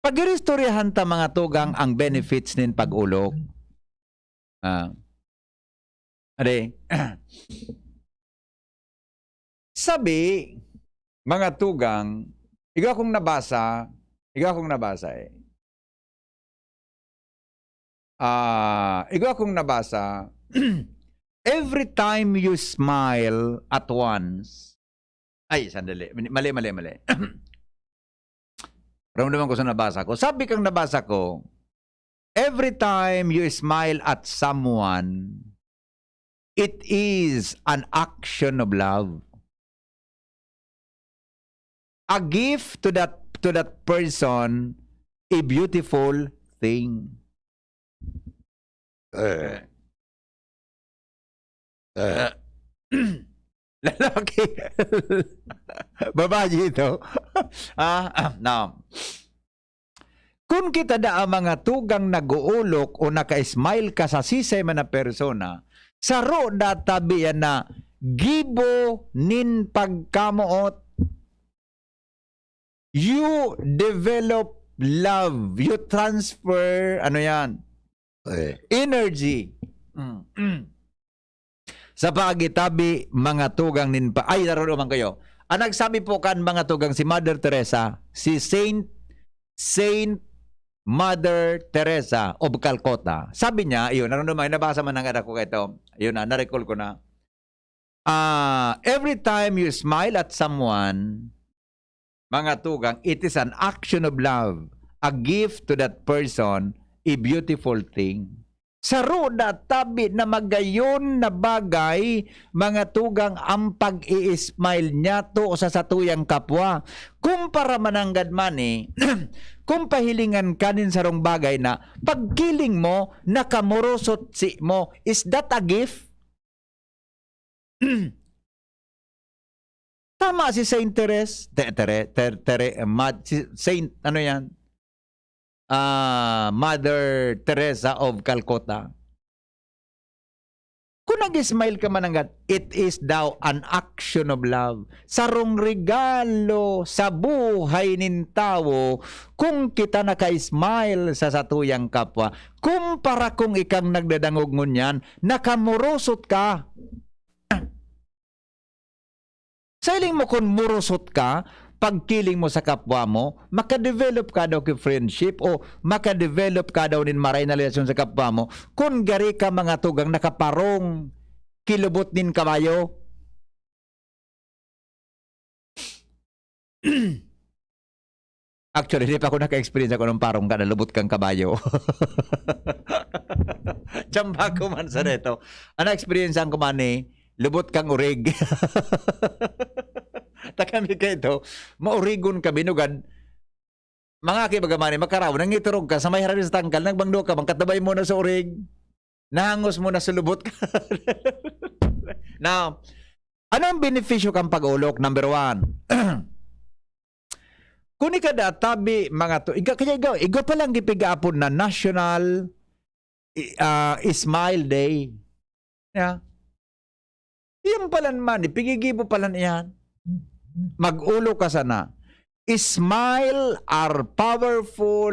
pag-iristoryahan ta mga tugang ang benefits nin pag-ulok. Ah. Ade. Sabi, mga tugang, igwa kong nabasa, igwa kong nabasa eh. Ah, igwa kong nabasa, every time you smile at once, ay, sandali, mali, mali, mali. Ramdaman ko sa nabasa ko. Sabi kang nabasa ko, every time you smile at someone, it is an action of love. A gift to that to that person, a beautiful thing. Eh. Eh. Lalaki. Babae ito. Ah, ah, no. Kun kita daa mga tugang nag-uulok o naka-smile ka sa sisay man na persona, saro da tabi yan na gibo nin pagkamoot. You develop love. You transfer, ano yan? Eh, Energy. Mm. Sa pagitabi, mga tugang nin pa... Ay, naroon man kayo. Ang nagsabi po kan mga tugang si Mother Teresa, si Saint, Saint Mother Teresa of Calcutta. Sabi niya, yun, naramdaman, nabasa man ng anak ko ito. Yun na, na-recall ko na. Ah, every time you smile at someone, mga tugang, it is an action of love, a gift to that person, a beautiful thing. Saro na tabi na magayon na bagay, mga tugang, ang pag-i-smile niya to sa satuyang kapwa. Kumpara mananggad man eh, kung pahilingan ka nin sarong bagay na pagkiling mo, nakamurusot si mo, is that a gift? Tama si Saint Teres, Te-, Tere-, Ter-, Tere-, Mad-, si Saint, ano yan? Ah, Mother Teresa of Calcutta. Kung nag-smile ka mananggad, it is daw an action of love. Sarong regalo sa buhay nin tawo kung kita naka-smile sa satuyang kapwa. Kumpara kung ikang nagdadangog ngunyan, nakamurusot ka. Sa hiling mo kun murusot ka, pagkiling mo sa kapwa mo, makadevelop ka daw ki friendship o makadevelop ka daw nin maray na relasyon sa kapwa mo, kun gari ka mga tugang nakaparong ki lubot nin kabayo. Actually, di pa ako naka-experience ako ng parong ka na lubot kang kabayo. Tsamba ko man sa neto. Ang na-experience ko man eh, lubot kang urig. Ta kami kaito, maurigon kami, nugad. Mga ki, baga man eh, makaraw, nangiturog ka, sa may harani sa tangkal, nagbangdo ka, bang katabay mo na sa urig, nahangos mo na sa lubot ka. Now, ano ang benepisyo kang pag-ulok? Number one, kung ika da tabi, mga to, iga, kaya iga, iga palang gipigaapon na National i-, ah, Smile Day. Ya. Iyan palan man, ipigigibo palan iyan. Mag-ulo ka sana. Smile are powerful.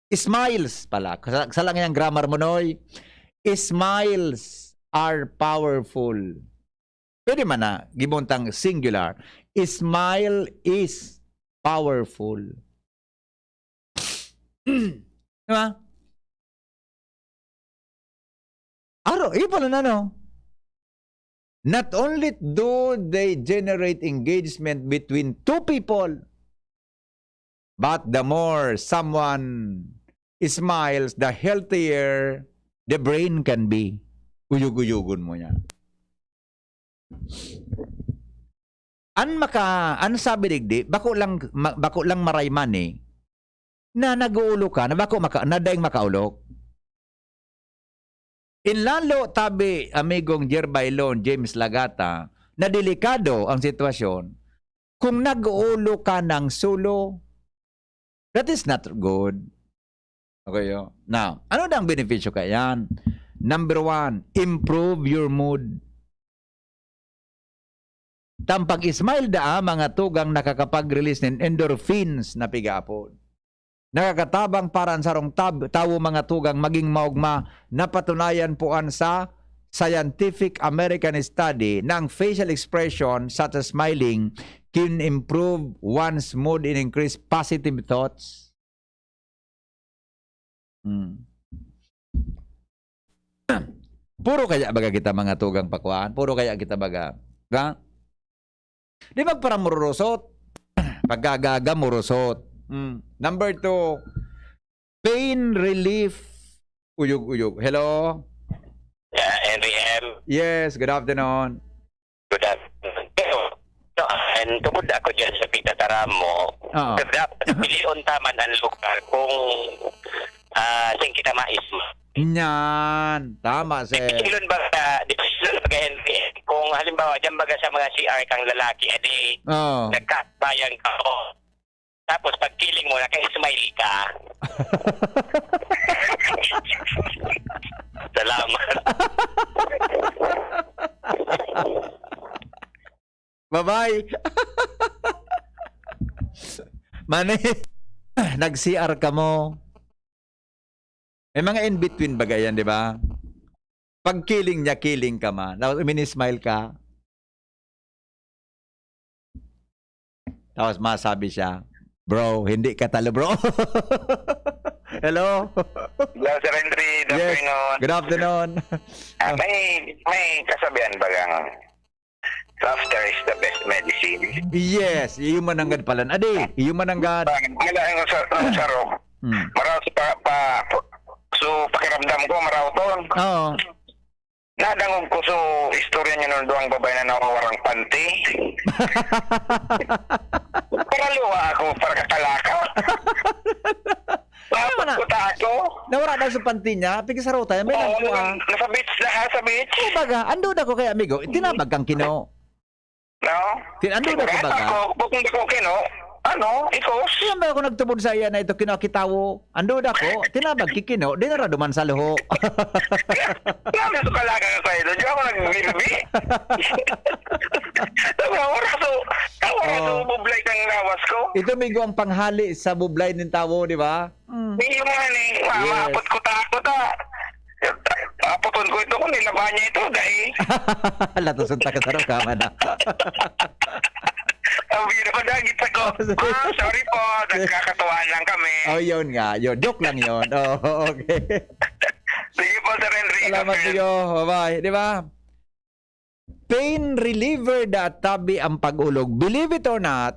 Smiles pala. Sa, sa lang yang grammar mo, Noy. Smiles are powerful. Pwede man na, gibuntang singular. Smile is powerful. Di ba? Aro, iyo pala na, no? Not only do they generate engagement between two people, but the more someone smiles, the healthier the brain can be. Uyog-uyogon mo niya. An maka-, an sabi digdi, bako lang, ma-, bako lang maray man eh, na nag-uulok ka, na bako maka-, na daing makaulok. In lalo, tabi, amigong Jerbailon, James Lagata, na delikado ang sitwasyon kung nag-uulok ka ng solo. That is not good. Okay, oh. Now, ano na ang benepisyo kaya yan? Number one, improve your mood. Tampag smile daa, mga tugang nakakapag-release nin endorphins na pigaapod. Nakakatabang para an sarong tab-, tawo, mga tugang, maging maogma. Napatunayan po an sa Scientific American study na ang facial expression such as smiling can improve one's mood and increase positive thoughts. Hmm. Puro kaya baga kita mga tugang pakuan? Puro kaya kita baga? Di ba? Di magparamururusot. Pagkagaga, murusot. Hmm. Number two, pain relief. Uyog-uyog. Hello? Yeah, Henry M. Yes, good afternoon. Good afternoon. Pero, no, and tungkol ako dyan sa pagtataram mo, Oo. So, dapat pilion taman ang lugar kung, ah, saan kita maisma. Yan. Tama, sir. Silon ba ka, di ba silon ba ka, Henry? Kung halimbawa, dyan baga sa mga C R kang lalaki, adi, Oo. nagkasbayan ka, oh. Tapos pagkiling mo, naka-smile ka. Salamat. Bye-bye. Mani, nag-C R ka mo. May mga in-between baga yan, di ba? Pagkiling niya, kiling ka man. Tapos mini-smile ka. Tapos masabi siya, "Bro, hindi ka talo, bro." Hello? Hello, Sir Henry. Good Yes. afternoon. Good afternoon. Ah, may, may kasabihan bagang laughter is the best medicine. Yes, iyo mananggad palan. Adi, iyo mananggad. Wala yung sa, sa sarong. Hmm. Maraw sa pa, pa, so pakiramdam ko, maraw to. Oo. Nadangog ko so istorya niyo nung duwang babae na nawawarang panty. Para luwa ako, para kakalaka. Ano na? Tapos ko ta ako. Nawara daw sa panty niya, pigisarota, may Oo, nagkuha. nasa beach na, ha, sa beach. Kumbaga, ando na ko kaya, amigo, tinabag kang Kino. No? Tin-, ando na ko baga. Ako, bukong bako kino. Ano? Ikos? Kaya ba ako nagtubod sa iya na ito, Kino, kitawo? Ando na ko, tinabag ki Kino, di na ra duman sa luho. Grabe sa kalaga ka sa'yo. Di ako nagbirbi. Sabi, oras so, oras so, Oh. bublay kang lawas ko. Ito, amigo, ang panghali sa bublay ng tawo, di ba? Mm. Di yung nga ni, ma- Yes. maapot ko ta, ako ta. Apoton ko ito kung nilaba niya ito, dahil Latusan ta ka sa rukama na. ang biro ko dagit ako. Ah, sorry po, nagkakatuwaan lang kami. Oh, yun nga. Yun. Joke lang yun. Oh, okay. Sige po, Sir Henry. Salamat, amigo. Bye-bye. Di ba? Pain reliever da tabi ang pag-ulog. Believe it or not,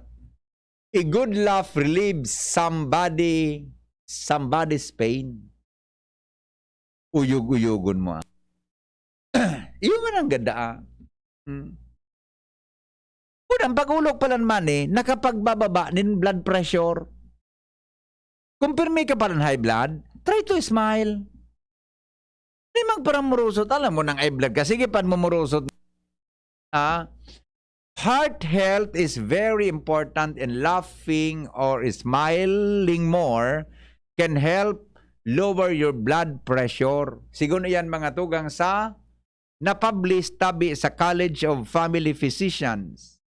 a good laugh relieves somebody, somebody's pain. Uyog-uyogon mo, ah. Iyo man ang ganda, ah. Hmm. Unang pag-ulog palan man eh, nakapagbababa nin blood pressure. Kung pirmi ka palan high blood, try to smile. Di magparamurusot. Alam mo nang high blood ka, sige pan mamurusot. Ah, heart health is very important, and laughing or smiling more can help lower your blood pressure. Sigon iyan mga tugang sa na-publish tabi sa College of Family Physicians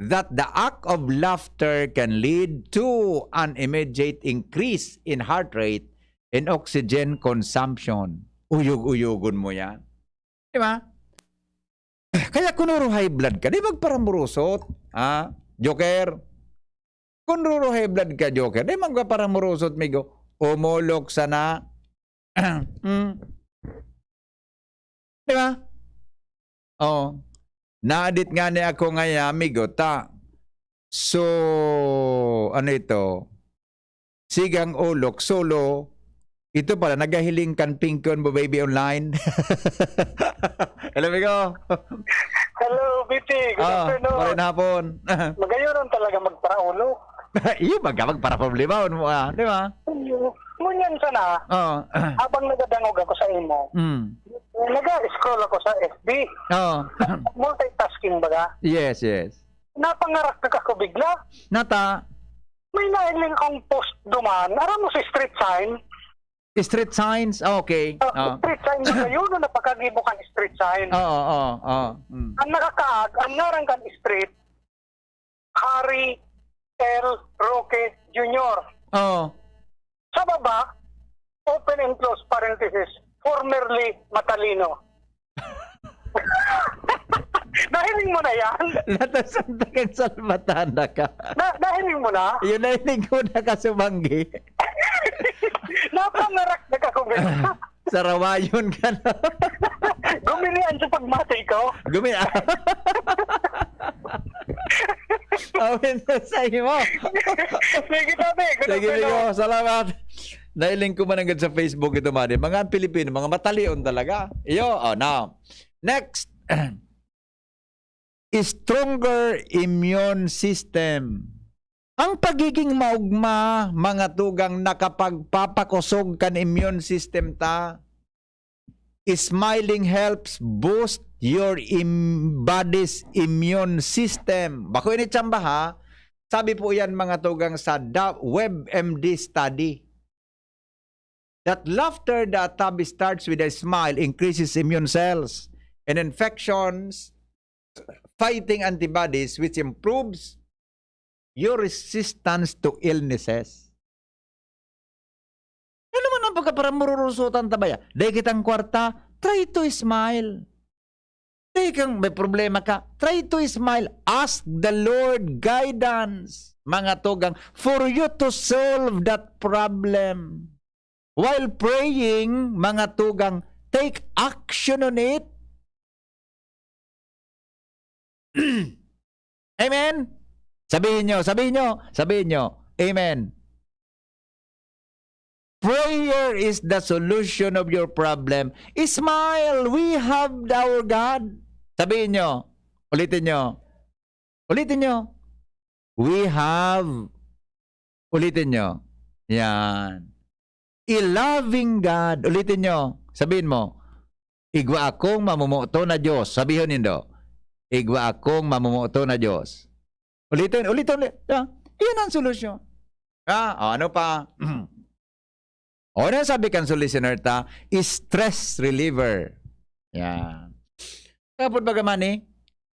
that the act of laughter can lead to an immediate increase in heart rate and oxygen consumption. Uyog-uyogon mo yan. Di ba? Kaya kung nuro high blood ka, di magparamurusot. Ha? Joker? Kung nuro high blood ka, Joker, di magparamurusot, migo. Umulog sana. Hmm. Di ba? Oh. Naadit nga ni ako nga, amigo, ta. So, ano ito? Sigang ulok, solo. Ito pala, nagahiling kan Pingkon mo, baby, online. Hello, amigo. Hello, B T. Good Ah, afternoon. Maray na hapon. Magayon talaga magparaulo. Iyo, baga magparaproblema mo, ah, di ba? Ngunyan sana, Oh. habang nagadangog ako sa imo, Mm. nag-scroll ako sa F B. Oh. Multitasking baga. Yes, yes. Napangarak na ako bigla. Nata, May nahiling akong post duman. Aram mo sa street sign? street signs? Okay. Uh, Oh. Street sign na yun, no, napakagibo kan street sign. Oo, oo, oo. Mm. Ang nakakaag, ang ngaran kan street, Harry L. Roque Junior. Oo. Sa baba, open and close parenthesis, formerly Matalino. Nahiling mo na yan? Natasan tagan salmatana ka. Na, nahiling mo na? Yun na hindi ko nakasumanggi. Napangarak na ka kung ganun. Sarawayon ka na. Gumilian sa pagmati ko. Gumi-, awin na sa imo. Sige, tabi. Good Sige, afternoon. amigo. Salamat. Nailing ko man agad sa Facebook ito, Madi. Mga Pilipino, mga matalion talaga. Iyo, oh, now. Next. Stronger immune system. Ang pagiging maugma, mga tugang, nakapagpapakosog kan immune system ta. Smiling helps boost your im-, body's immune system. Bako ini tsamba, ha? Sabi po yan, mga tugang, sa da-, WebMD study. That laughter that tabi starts with a smile increases immune cells and infections fighting antibodies, which improves your resistance to illnesses. Ano man ang pagkaparamururusutan tabaya? Dahil kitang kwarta, try to smile. Dahil kang may problema ka, try to smile. Ask the Lord guidance. mga tugang, for you to solve that problem. While praying, mga tugang, take action on it. Amen? Sabihin nyo, sabihin nyo, sabihin nyo. Amen. Prayer is the solution of your problem. Smile, we have our God. Sabihin nyo, ulitin nyo. Ulitin nyo. We have. Ulitin nyo. Yan. A loving God. Ulitin nyo. Sabihin mo, "Igwa akong mamomoto na Diyos." Sabihon nindo, "Igwa akong mamomoto na Diyos." Ulitin, ulitin ulit. Ah, iyan ang solusyon. Ah, o, ano pa? O, ano sabi kan listener ta? Stress reliever. Yan. Tapos baga man eh,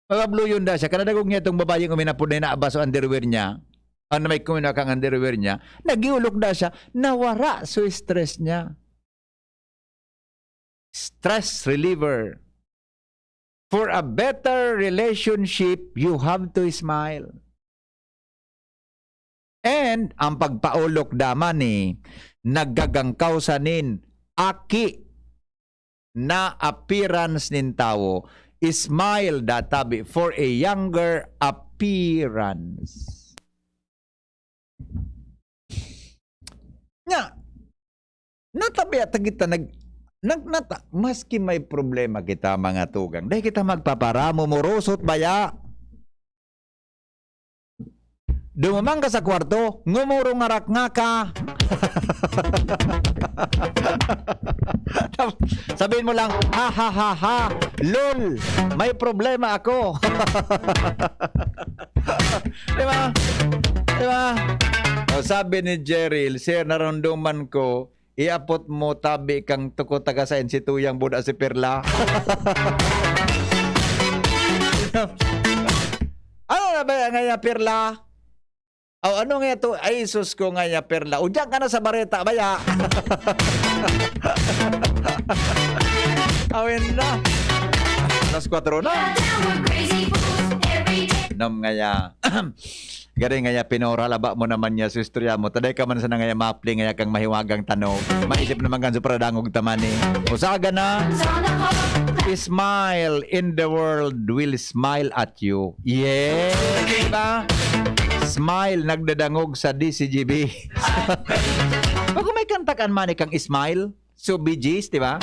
magabluyon da siya. Kanadagog niya itong babayeng uminapod na inaabas o underwear niya. Ano may kumina kang underwear niya? Nagiulok da siya. Nawara so stress niya. Stress reliever. For a better relationship, you have to smile. And ang pagpaulok da man ni naggagangkaw sa nin aki na appearance nin tawo, smile da tabi for a younger appearance. Nya, natabi at kita nag, nag nata, maski may problema kita, mga tugang, dai kita magpaparamo, morosot baya. Dumumang ka sa kwarto, ngumurungarak nga ka. Sabihin mo lang, "Ha, ha, ha, ha, lol, may problema ako." Di ba? Di ba? O, sabi ni Jerry, "Sir, naramdaman ko, iapot mo tabi kang tuko taga sain si Tuyang Buda si Perla." Ano na ba yan ngayon, Perla? O, ano nga to? Ay, sus ko nga ya, Perla. O, diyan ka na sa bareta, baya. Awin na. Alas kwatro na. Nam nga ya. Gari nga ya, pinora laba mo naman ya, sa istorya mo. Taday ka man sana nga ya, mapli nga ya kang mahiwagang tanog. Maisip naman kan supra dangog taman eh. Usaga na. Smile in the world will smile at you. Yeah! Diba? Smile, nagdadangog sa D C G B. Bago may kanta kan man eh kang Smile, so Bee Gees, diba?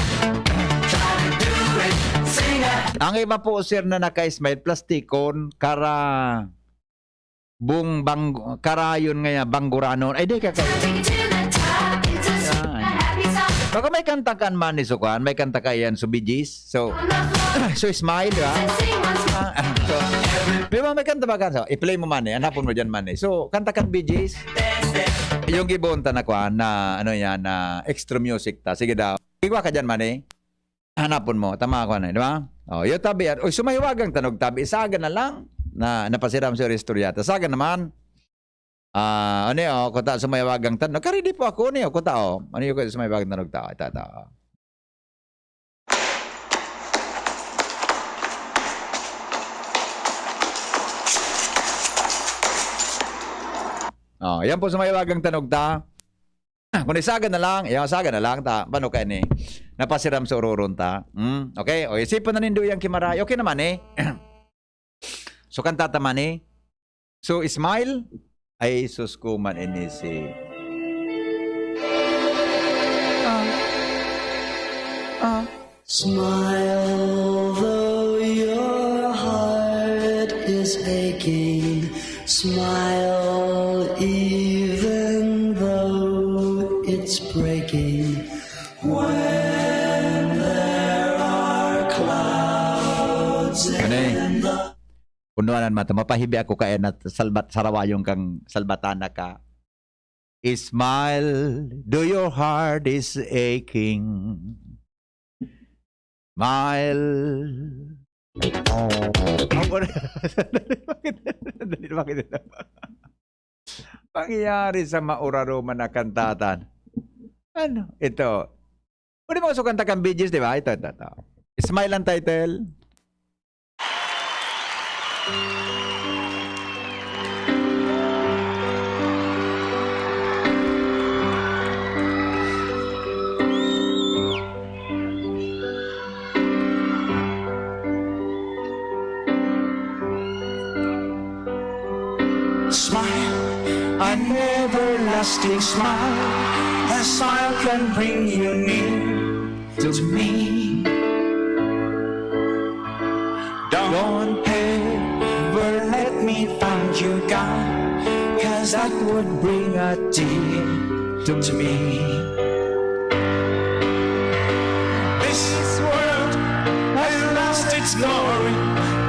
Ang iba po, sir, na naka-smile, plastikon, kara, bung, bang, karayon nga yan, bangguranon. Ay, di ka kayo. Yan. Bago may kanta kan man eh, so kuan, may kanta ka yan, so Bee Gees. So, so smile, di ba? Ah, ah, so, di ba may kanta ba ka? So, i-play mo man eh. Hanapon mo dyan man eh. So, kanta kan Bee Gees. Yung gibon ta na kuan na, ano yan, na extra music ta. Sige daw. Igwa ka dyan man eh. Hanapon mo. Tama ako na, di ba? O, yung tabi yan. Uy, sumahiwagang tanog tabi. Saga na lang na napasiram sa istorya ta. Saga naman. Ah, ano yun? O, kuta sumahiwagang tanog. Karidi po ako, ano yun? Kuta, o. Ano yun? Kuta sumahiwagang tanog ta. Ito, ito. O, yan po sumahiwagang tanog ta. Kung isaga na lang, yan, saga na lang ta. Paano ka ni? Napasiram sa ururon ta. Hmm? Okay? O, isipan na nindo yung kimaray. Okay naman eh. So, kanta ta man eh. So, smile. Ay, sus ko man ini si, ah, ah. Smile though your heart is aching. Smile even though it's breaking. When there are clouds Ano eh? in the Punuanan man ta, mapahibi ako kaya na salbat, sarawayong kang salbatana ka. Smile, do your heart is aching. Smile. Ang una, sandali, bakit, sandali, bakit ito? Pangyayari sa mauraroman na kantatan. Ano? Ito. Pwede mo sukanta kang Bee Gees, di ba? Ito, ito, ito. Smile ang title. Still smile, a smile can bring you near to me. Don't ever let me find you gone, cause that would bring a tear to me. This world has lost its glory.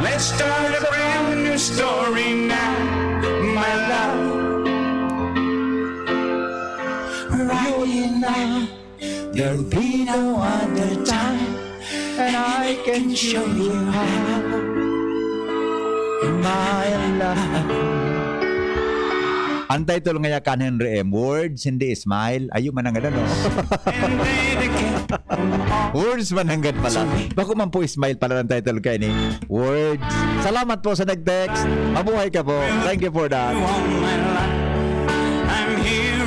Let's start a brand new story now, my love. Right here now, there'll be no other time, and I can show you how, my love. Ang title ngaya kan Henry M, Words, Hindi Smile. Ayo man ang ano, no? Words man nanggad pala. Bako man po smile pala ang title kaini. Words. Salamat po sa nag-text. Mabuhay ka po. Thank you for that.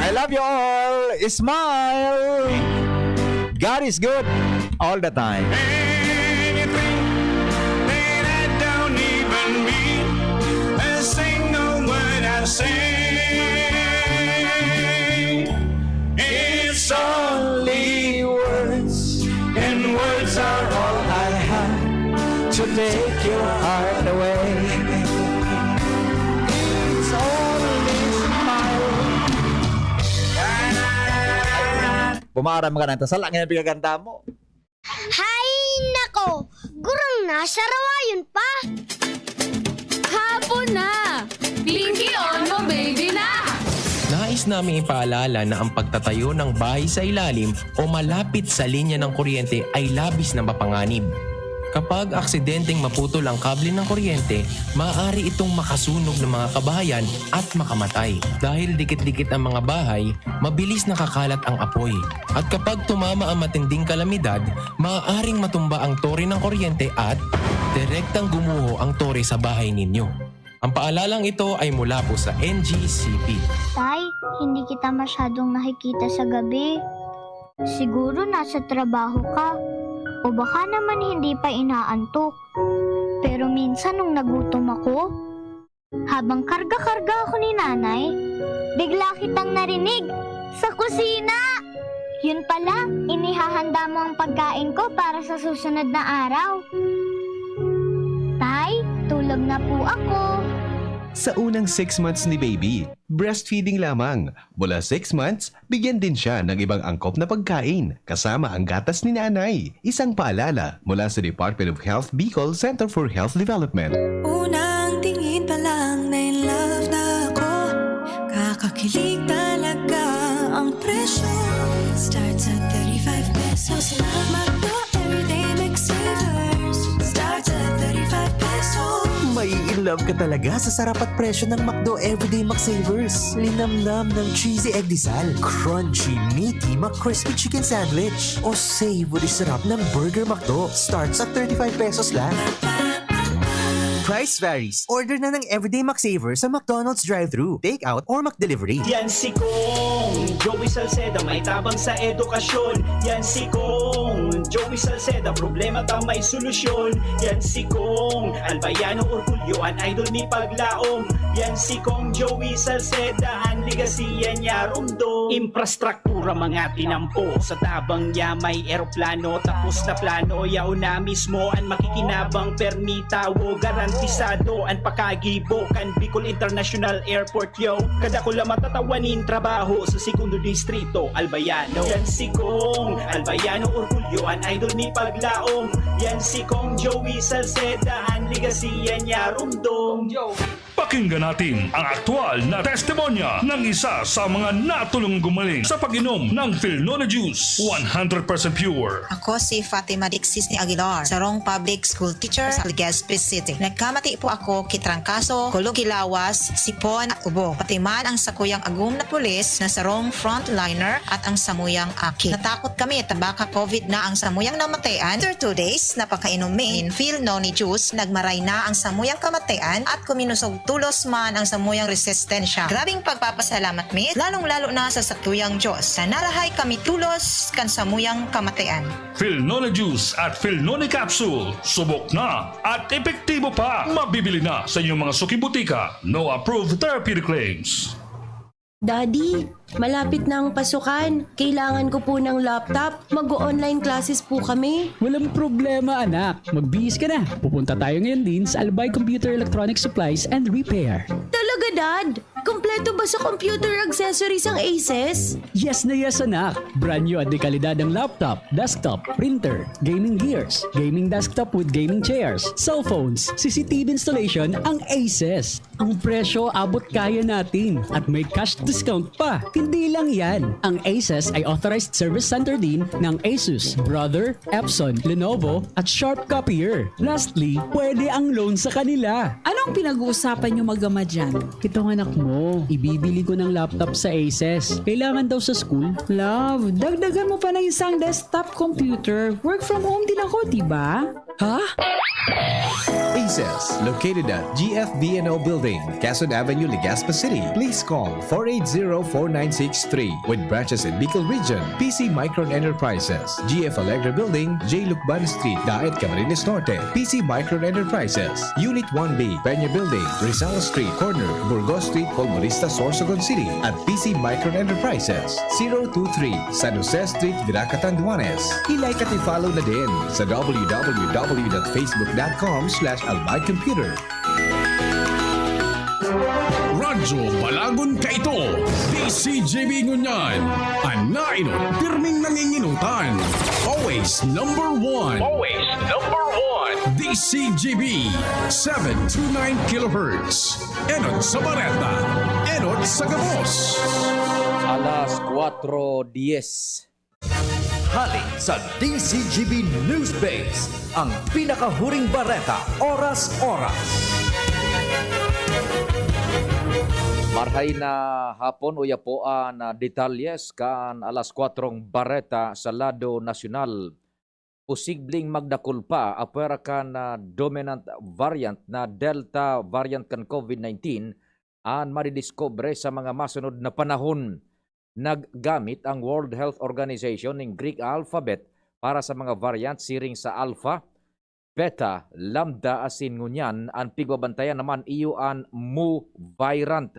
I love you all. Smile. God is good all the time. Anything that I don't even mean, a single word I say, it's only words, and words are all I have to take your heart away. It's only smile. Pumaaram ka na, ta sala nga yung pigaganda mo. Hay nako! Gurang na, sarawayon pa! Hapon na! Pinky on mo, baby na! Nais naming ipaalala na ang pagtatayo ng bahay sa ilalim o malapit sa linya ng kuryente ay labis na mapanganib. Kapag aksidenteng maputol ang kable ng kuryente, maaari itong makasunog ng mga kabahayan at makamatay. Dahil dikit-dikit ang mga bahay, mabilis nakakalat ang apoy. At kapag tumama ang matinding kalamidad, maaaring matumba ang tore ng kuryente at direktang gumuho ang tore sa bahay ninyo. Ang paalalang ito ay mula po sa N G C P. Tay, hindi kita masyadong nakikita sa gabi. Siguro nasa trabaho ka. O baka naman hindi pa inaantok. Pero minsan nung nagutom ako, habang karga-karga ako ni Nanay, bigla kitang narinig sa kusina! Yun pala, inihahanda mo ang pagkain ko para sa susunod na araw. Tay, tulog na po ako. Sa unang six months ni baby, breastfeeding lamang. Mula six months, bigyan din siya ng ibang angkop na pagkain, kasama ang gatas ni nanay. Isang paalala mula sa Department of Health Bicol Center for Health Development. Unang tingin pa lang na in love na ako. Kakakilig talaga ang presyo. Starts at thirty-five pesos lang. McDo Everyday McSavers. Starts at thirty-five pesos. Mai-in love ka talaga sa sarap at presyo ng McDo Everyday McSavers. Linamnam ng cheesy egg disal, crunchy, meaty McCrispy chicken sandwich, o savory sarap ng Burger McDo. Starts at thirty-five pesos lang. Price varies. Order na ng Everyday McSaver sa McDonald's drive-thru, take-out, or McDelivery. Yan si Kong Joey Salceda, may tabang sa edukasyon. Yan si Kong Joey Salceda, problema ta may solusyon. Yan si Kong Albayano Orgulyo, an idol ni Paglaom. Yan si Kong Joey Salceda, an legacy yan niya rumdom. Infrastructure Pura mga tinampo sa tabang niya may eroplano. Tapos na plano, yaon na mismo an makikinabang. Permi tawo, garantisado an pakagibo kan Bicol International Airport, yo. Kadakula matatawanin trabaho sa Segundo Distrito, Albayano. Yan si Kong Albayano, orgulyo an idol ni Paglaom. Yan si Kong Joey Salceda, an legacy yan niya rumdom. Pakinggan natin ang aktual na testimonya ng isa sa mga natulong gumaling sa pag-inom ng Filnone Juice, one hundred percent pure. Ako si Fatima Dixis ni Aguilar, sarong public school teacher sa Legazpi City. Nagkamati po ako ki trangkaso, kulog ki lawas, sipon at ubo. Pati man ang sakuyang agom na pulis na sarong frontliner at ang samuyang aki. Natakot kami ta baka covid na ang samuyang namatayan. After two days na pagkainom mi nin Filnone Juice, nagmaray na ang samuyang kamatayan at kuminusog tulos man ang samuyang resistensya. Grabing pagpapasalamat mi, lalong-lalo na sa sakuyang Diyos, na narahay kami tulos kan samuyang kamatayan. Filnone Juice at Filnone Capsule, subok na at epektibo pa. Mabibili na sa inyong mga suking butika. No approved therapeutic claims. Daddy, malapit na ang pasukan. Kailangan ko po ng laptop. Mag-o-online classes po kami. Walang problema, anak. Magbihis ka na. Pupunta tayo ngayon din sa Albay Computer Electronic Supplies and Repair. Talaga, Dad? Kompleto ba sa computer accessories ang Aces? Yes na yes, anak. Brand new at dekalidad ang laptop, desktop, printer, gaming gears, gaming desktop with gaming chairs, cellphones, C C T V installation ang Aces. Ang presyo abot kaya natin at may cash discount pa. Hindi lang yan. Ang Aces ay authorized service center din ng Asus, Brother, Epson, Lenovo at Sharp Copier. Lastly, pwede ang loan sa kanila. Anong pinag-uusapan niyo mag-ama dyan? Itong anak mo, ibibili ko ng laptop sa Aces. Kailangan daw sa school. Love, dagdagan mo pa ng isang desktop computer. Work from home din ako, di ba? Ha? Aces, located at G F V N O Building, Quezon Avenue, Legazpi City. Please call four eight zero, four nine six three. With branches in Bicol Region, P C Micron Enterprises, G F Allegra Building, J Lucban Street, Daet, Camarines Norte. P C Micron Enterprises, Unit one B, Peña Building, Rizal Street, corner, Burgos Street, Polvorista, Sorsogon City. At P C Micron Enterprises, zero two three, San Jose Street, Virac, Catanduanes. I-like at i-follow na din sa w w w dot facebook dot com slash albay computer. Radyo Balagon Kaito, D C G B Ngunyan, an nainot pirming nanginginutan. Always number one. Always number one. D C G B, seven two nine kilohertz. Enot sa bareta, enot sa gabos. Alas kwatro dyes. Hali sa D C G B News Base, ang pinakahuring bareta, oras-oras. Marhay na hapon, uya po an, ah, detalyes kan alas kwatrong bareta sa lado nasyonal. Posibleng magdakul pa apwera kan, ah, dominant variant na Delta variant kan COVID nineteen an madidiskubre sa mga masunod na panahon. Naggamit ang World Health Organization nin Greek alphabet para sa mga variant, siring sa Alpha, Beta, Lambda asin ngunyan an pigbabantayan naman iyo an Mu virant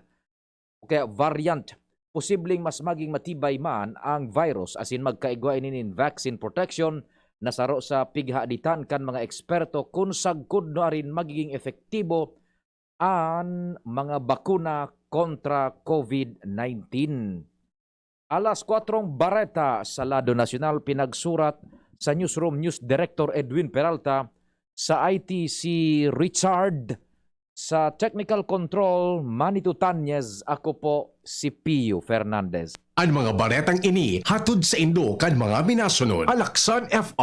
o kaya variant. Posibleng mas maging matibay man ang virus asin magkaigwa ini nin vaccine protection na saro sa pighahaditan kan mga eksperto kun sagkod nuarin magiging epektibo an mga bakuna kontra COVID nineteen. Alas kwatrong bareta sa lado nasyonal, pinagsurat sa newsroom News Director Edwin Peralta, sa I T si Richard, sa Technical Control, Manny Tutanyes, ako po si Pio Fernandez. An mga baretang ini hatod saindo kan mga minasunod: Alaksan F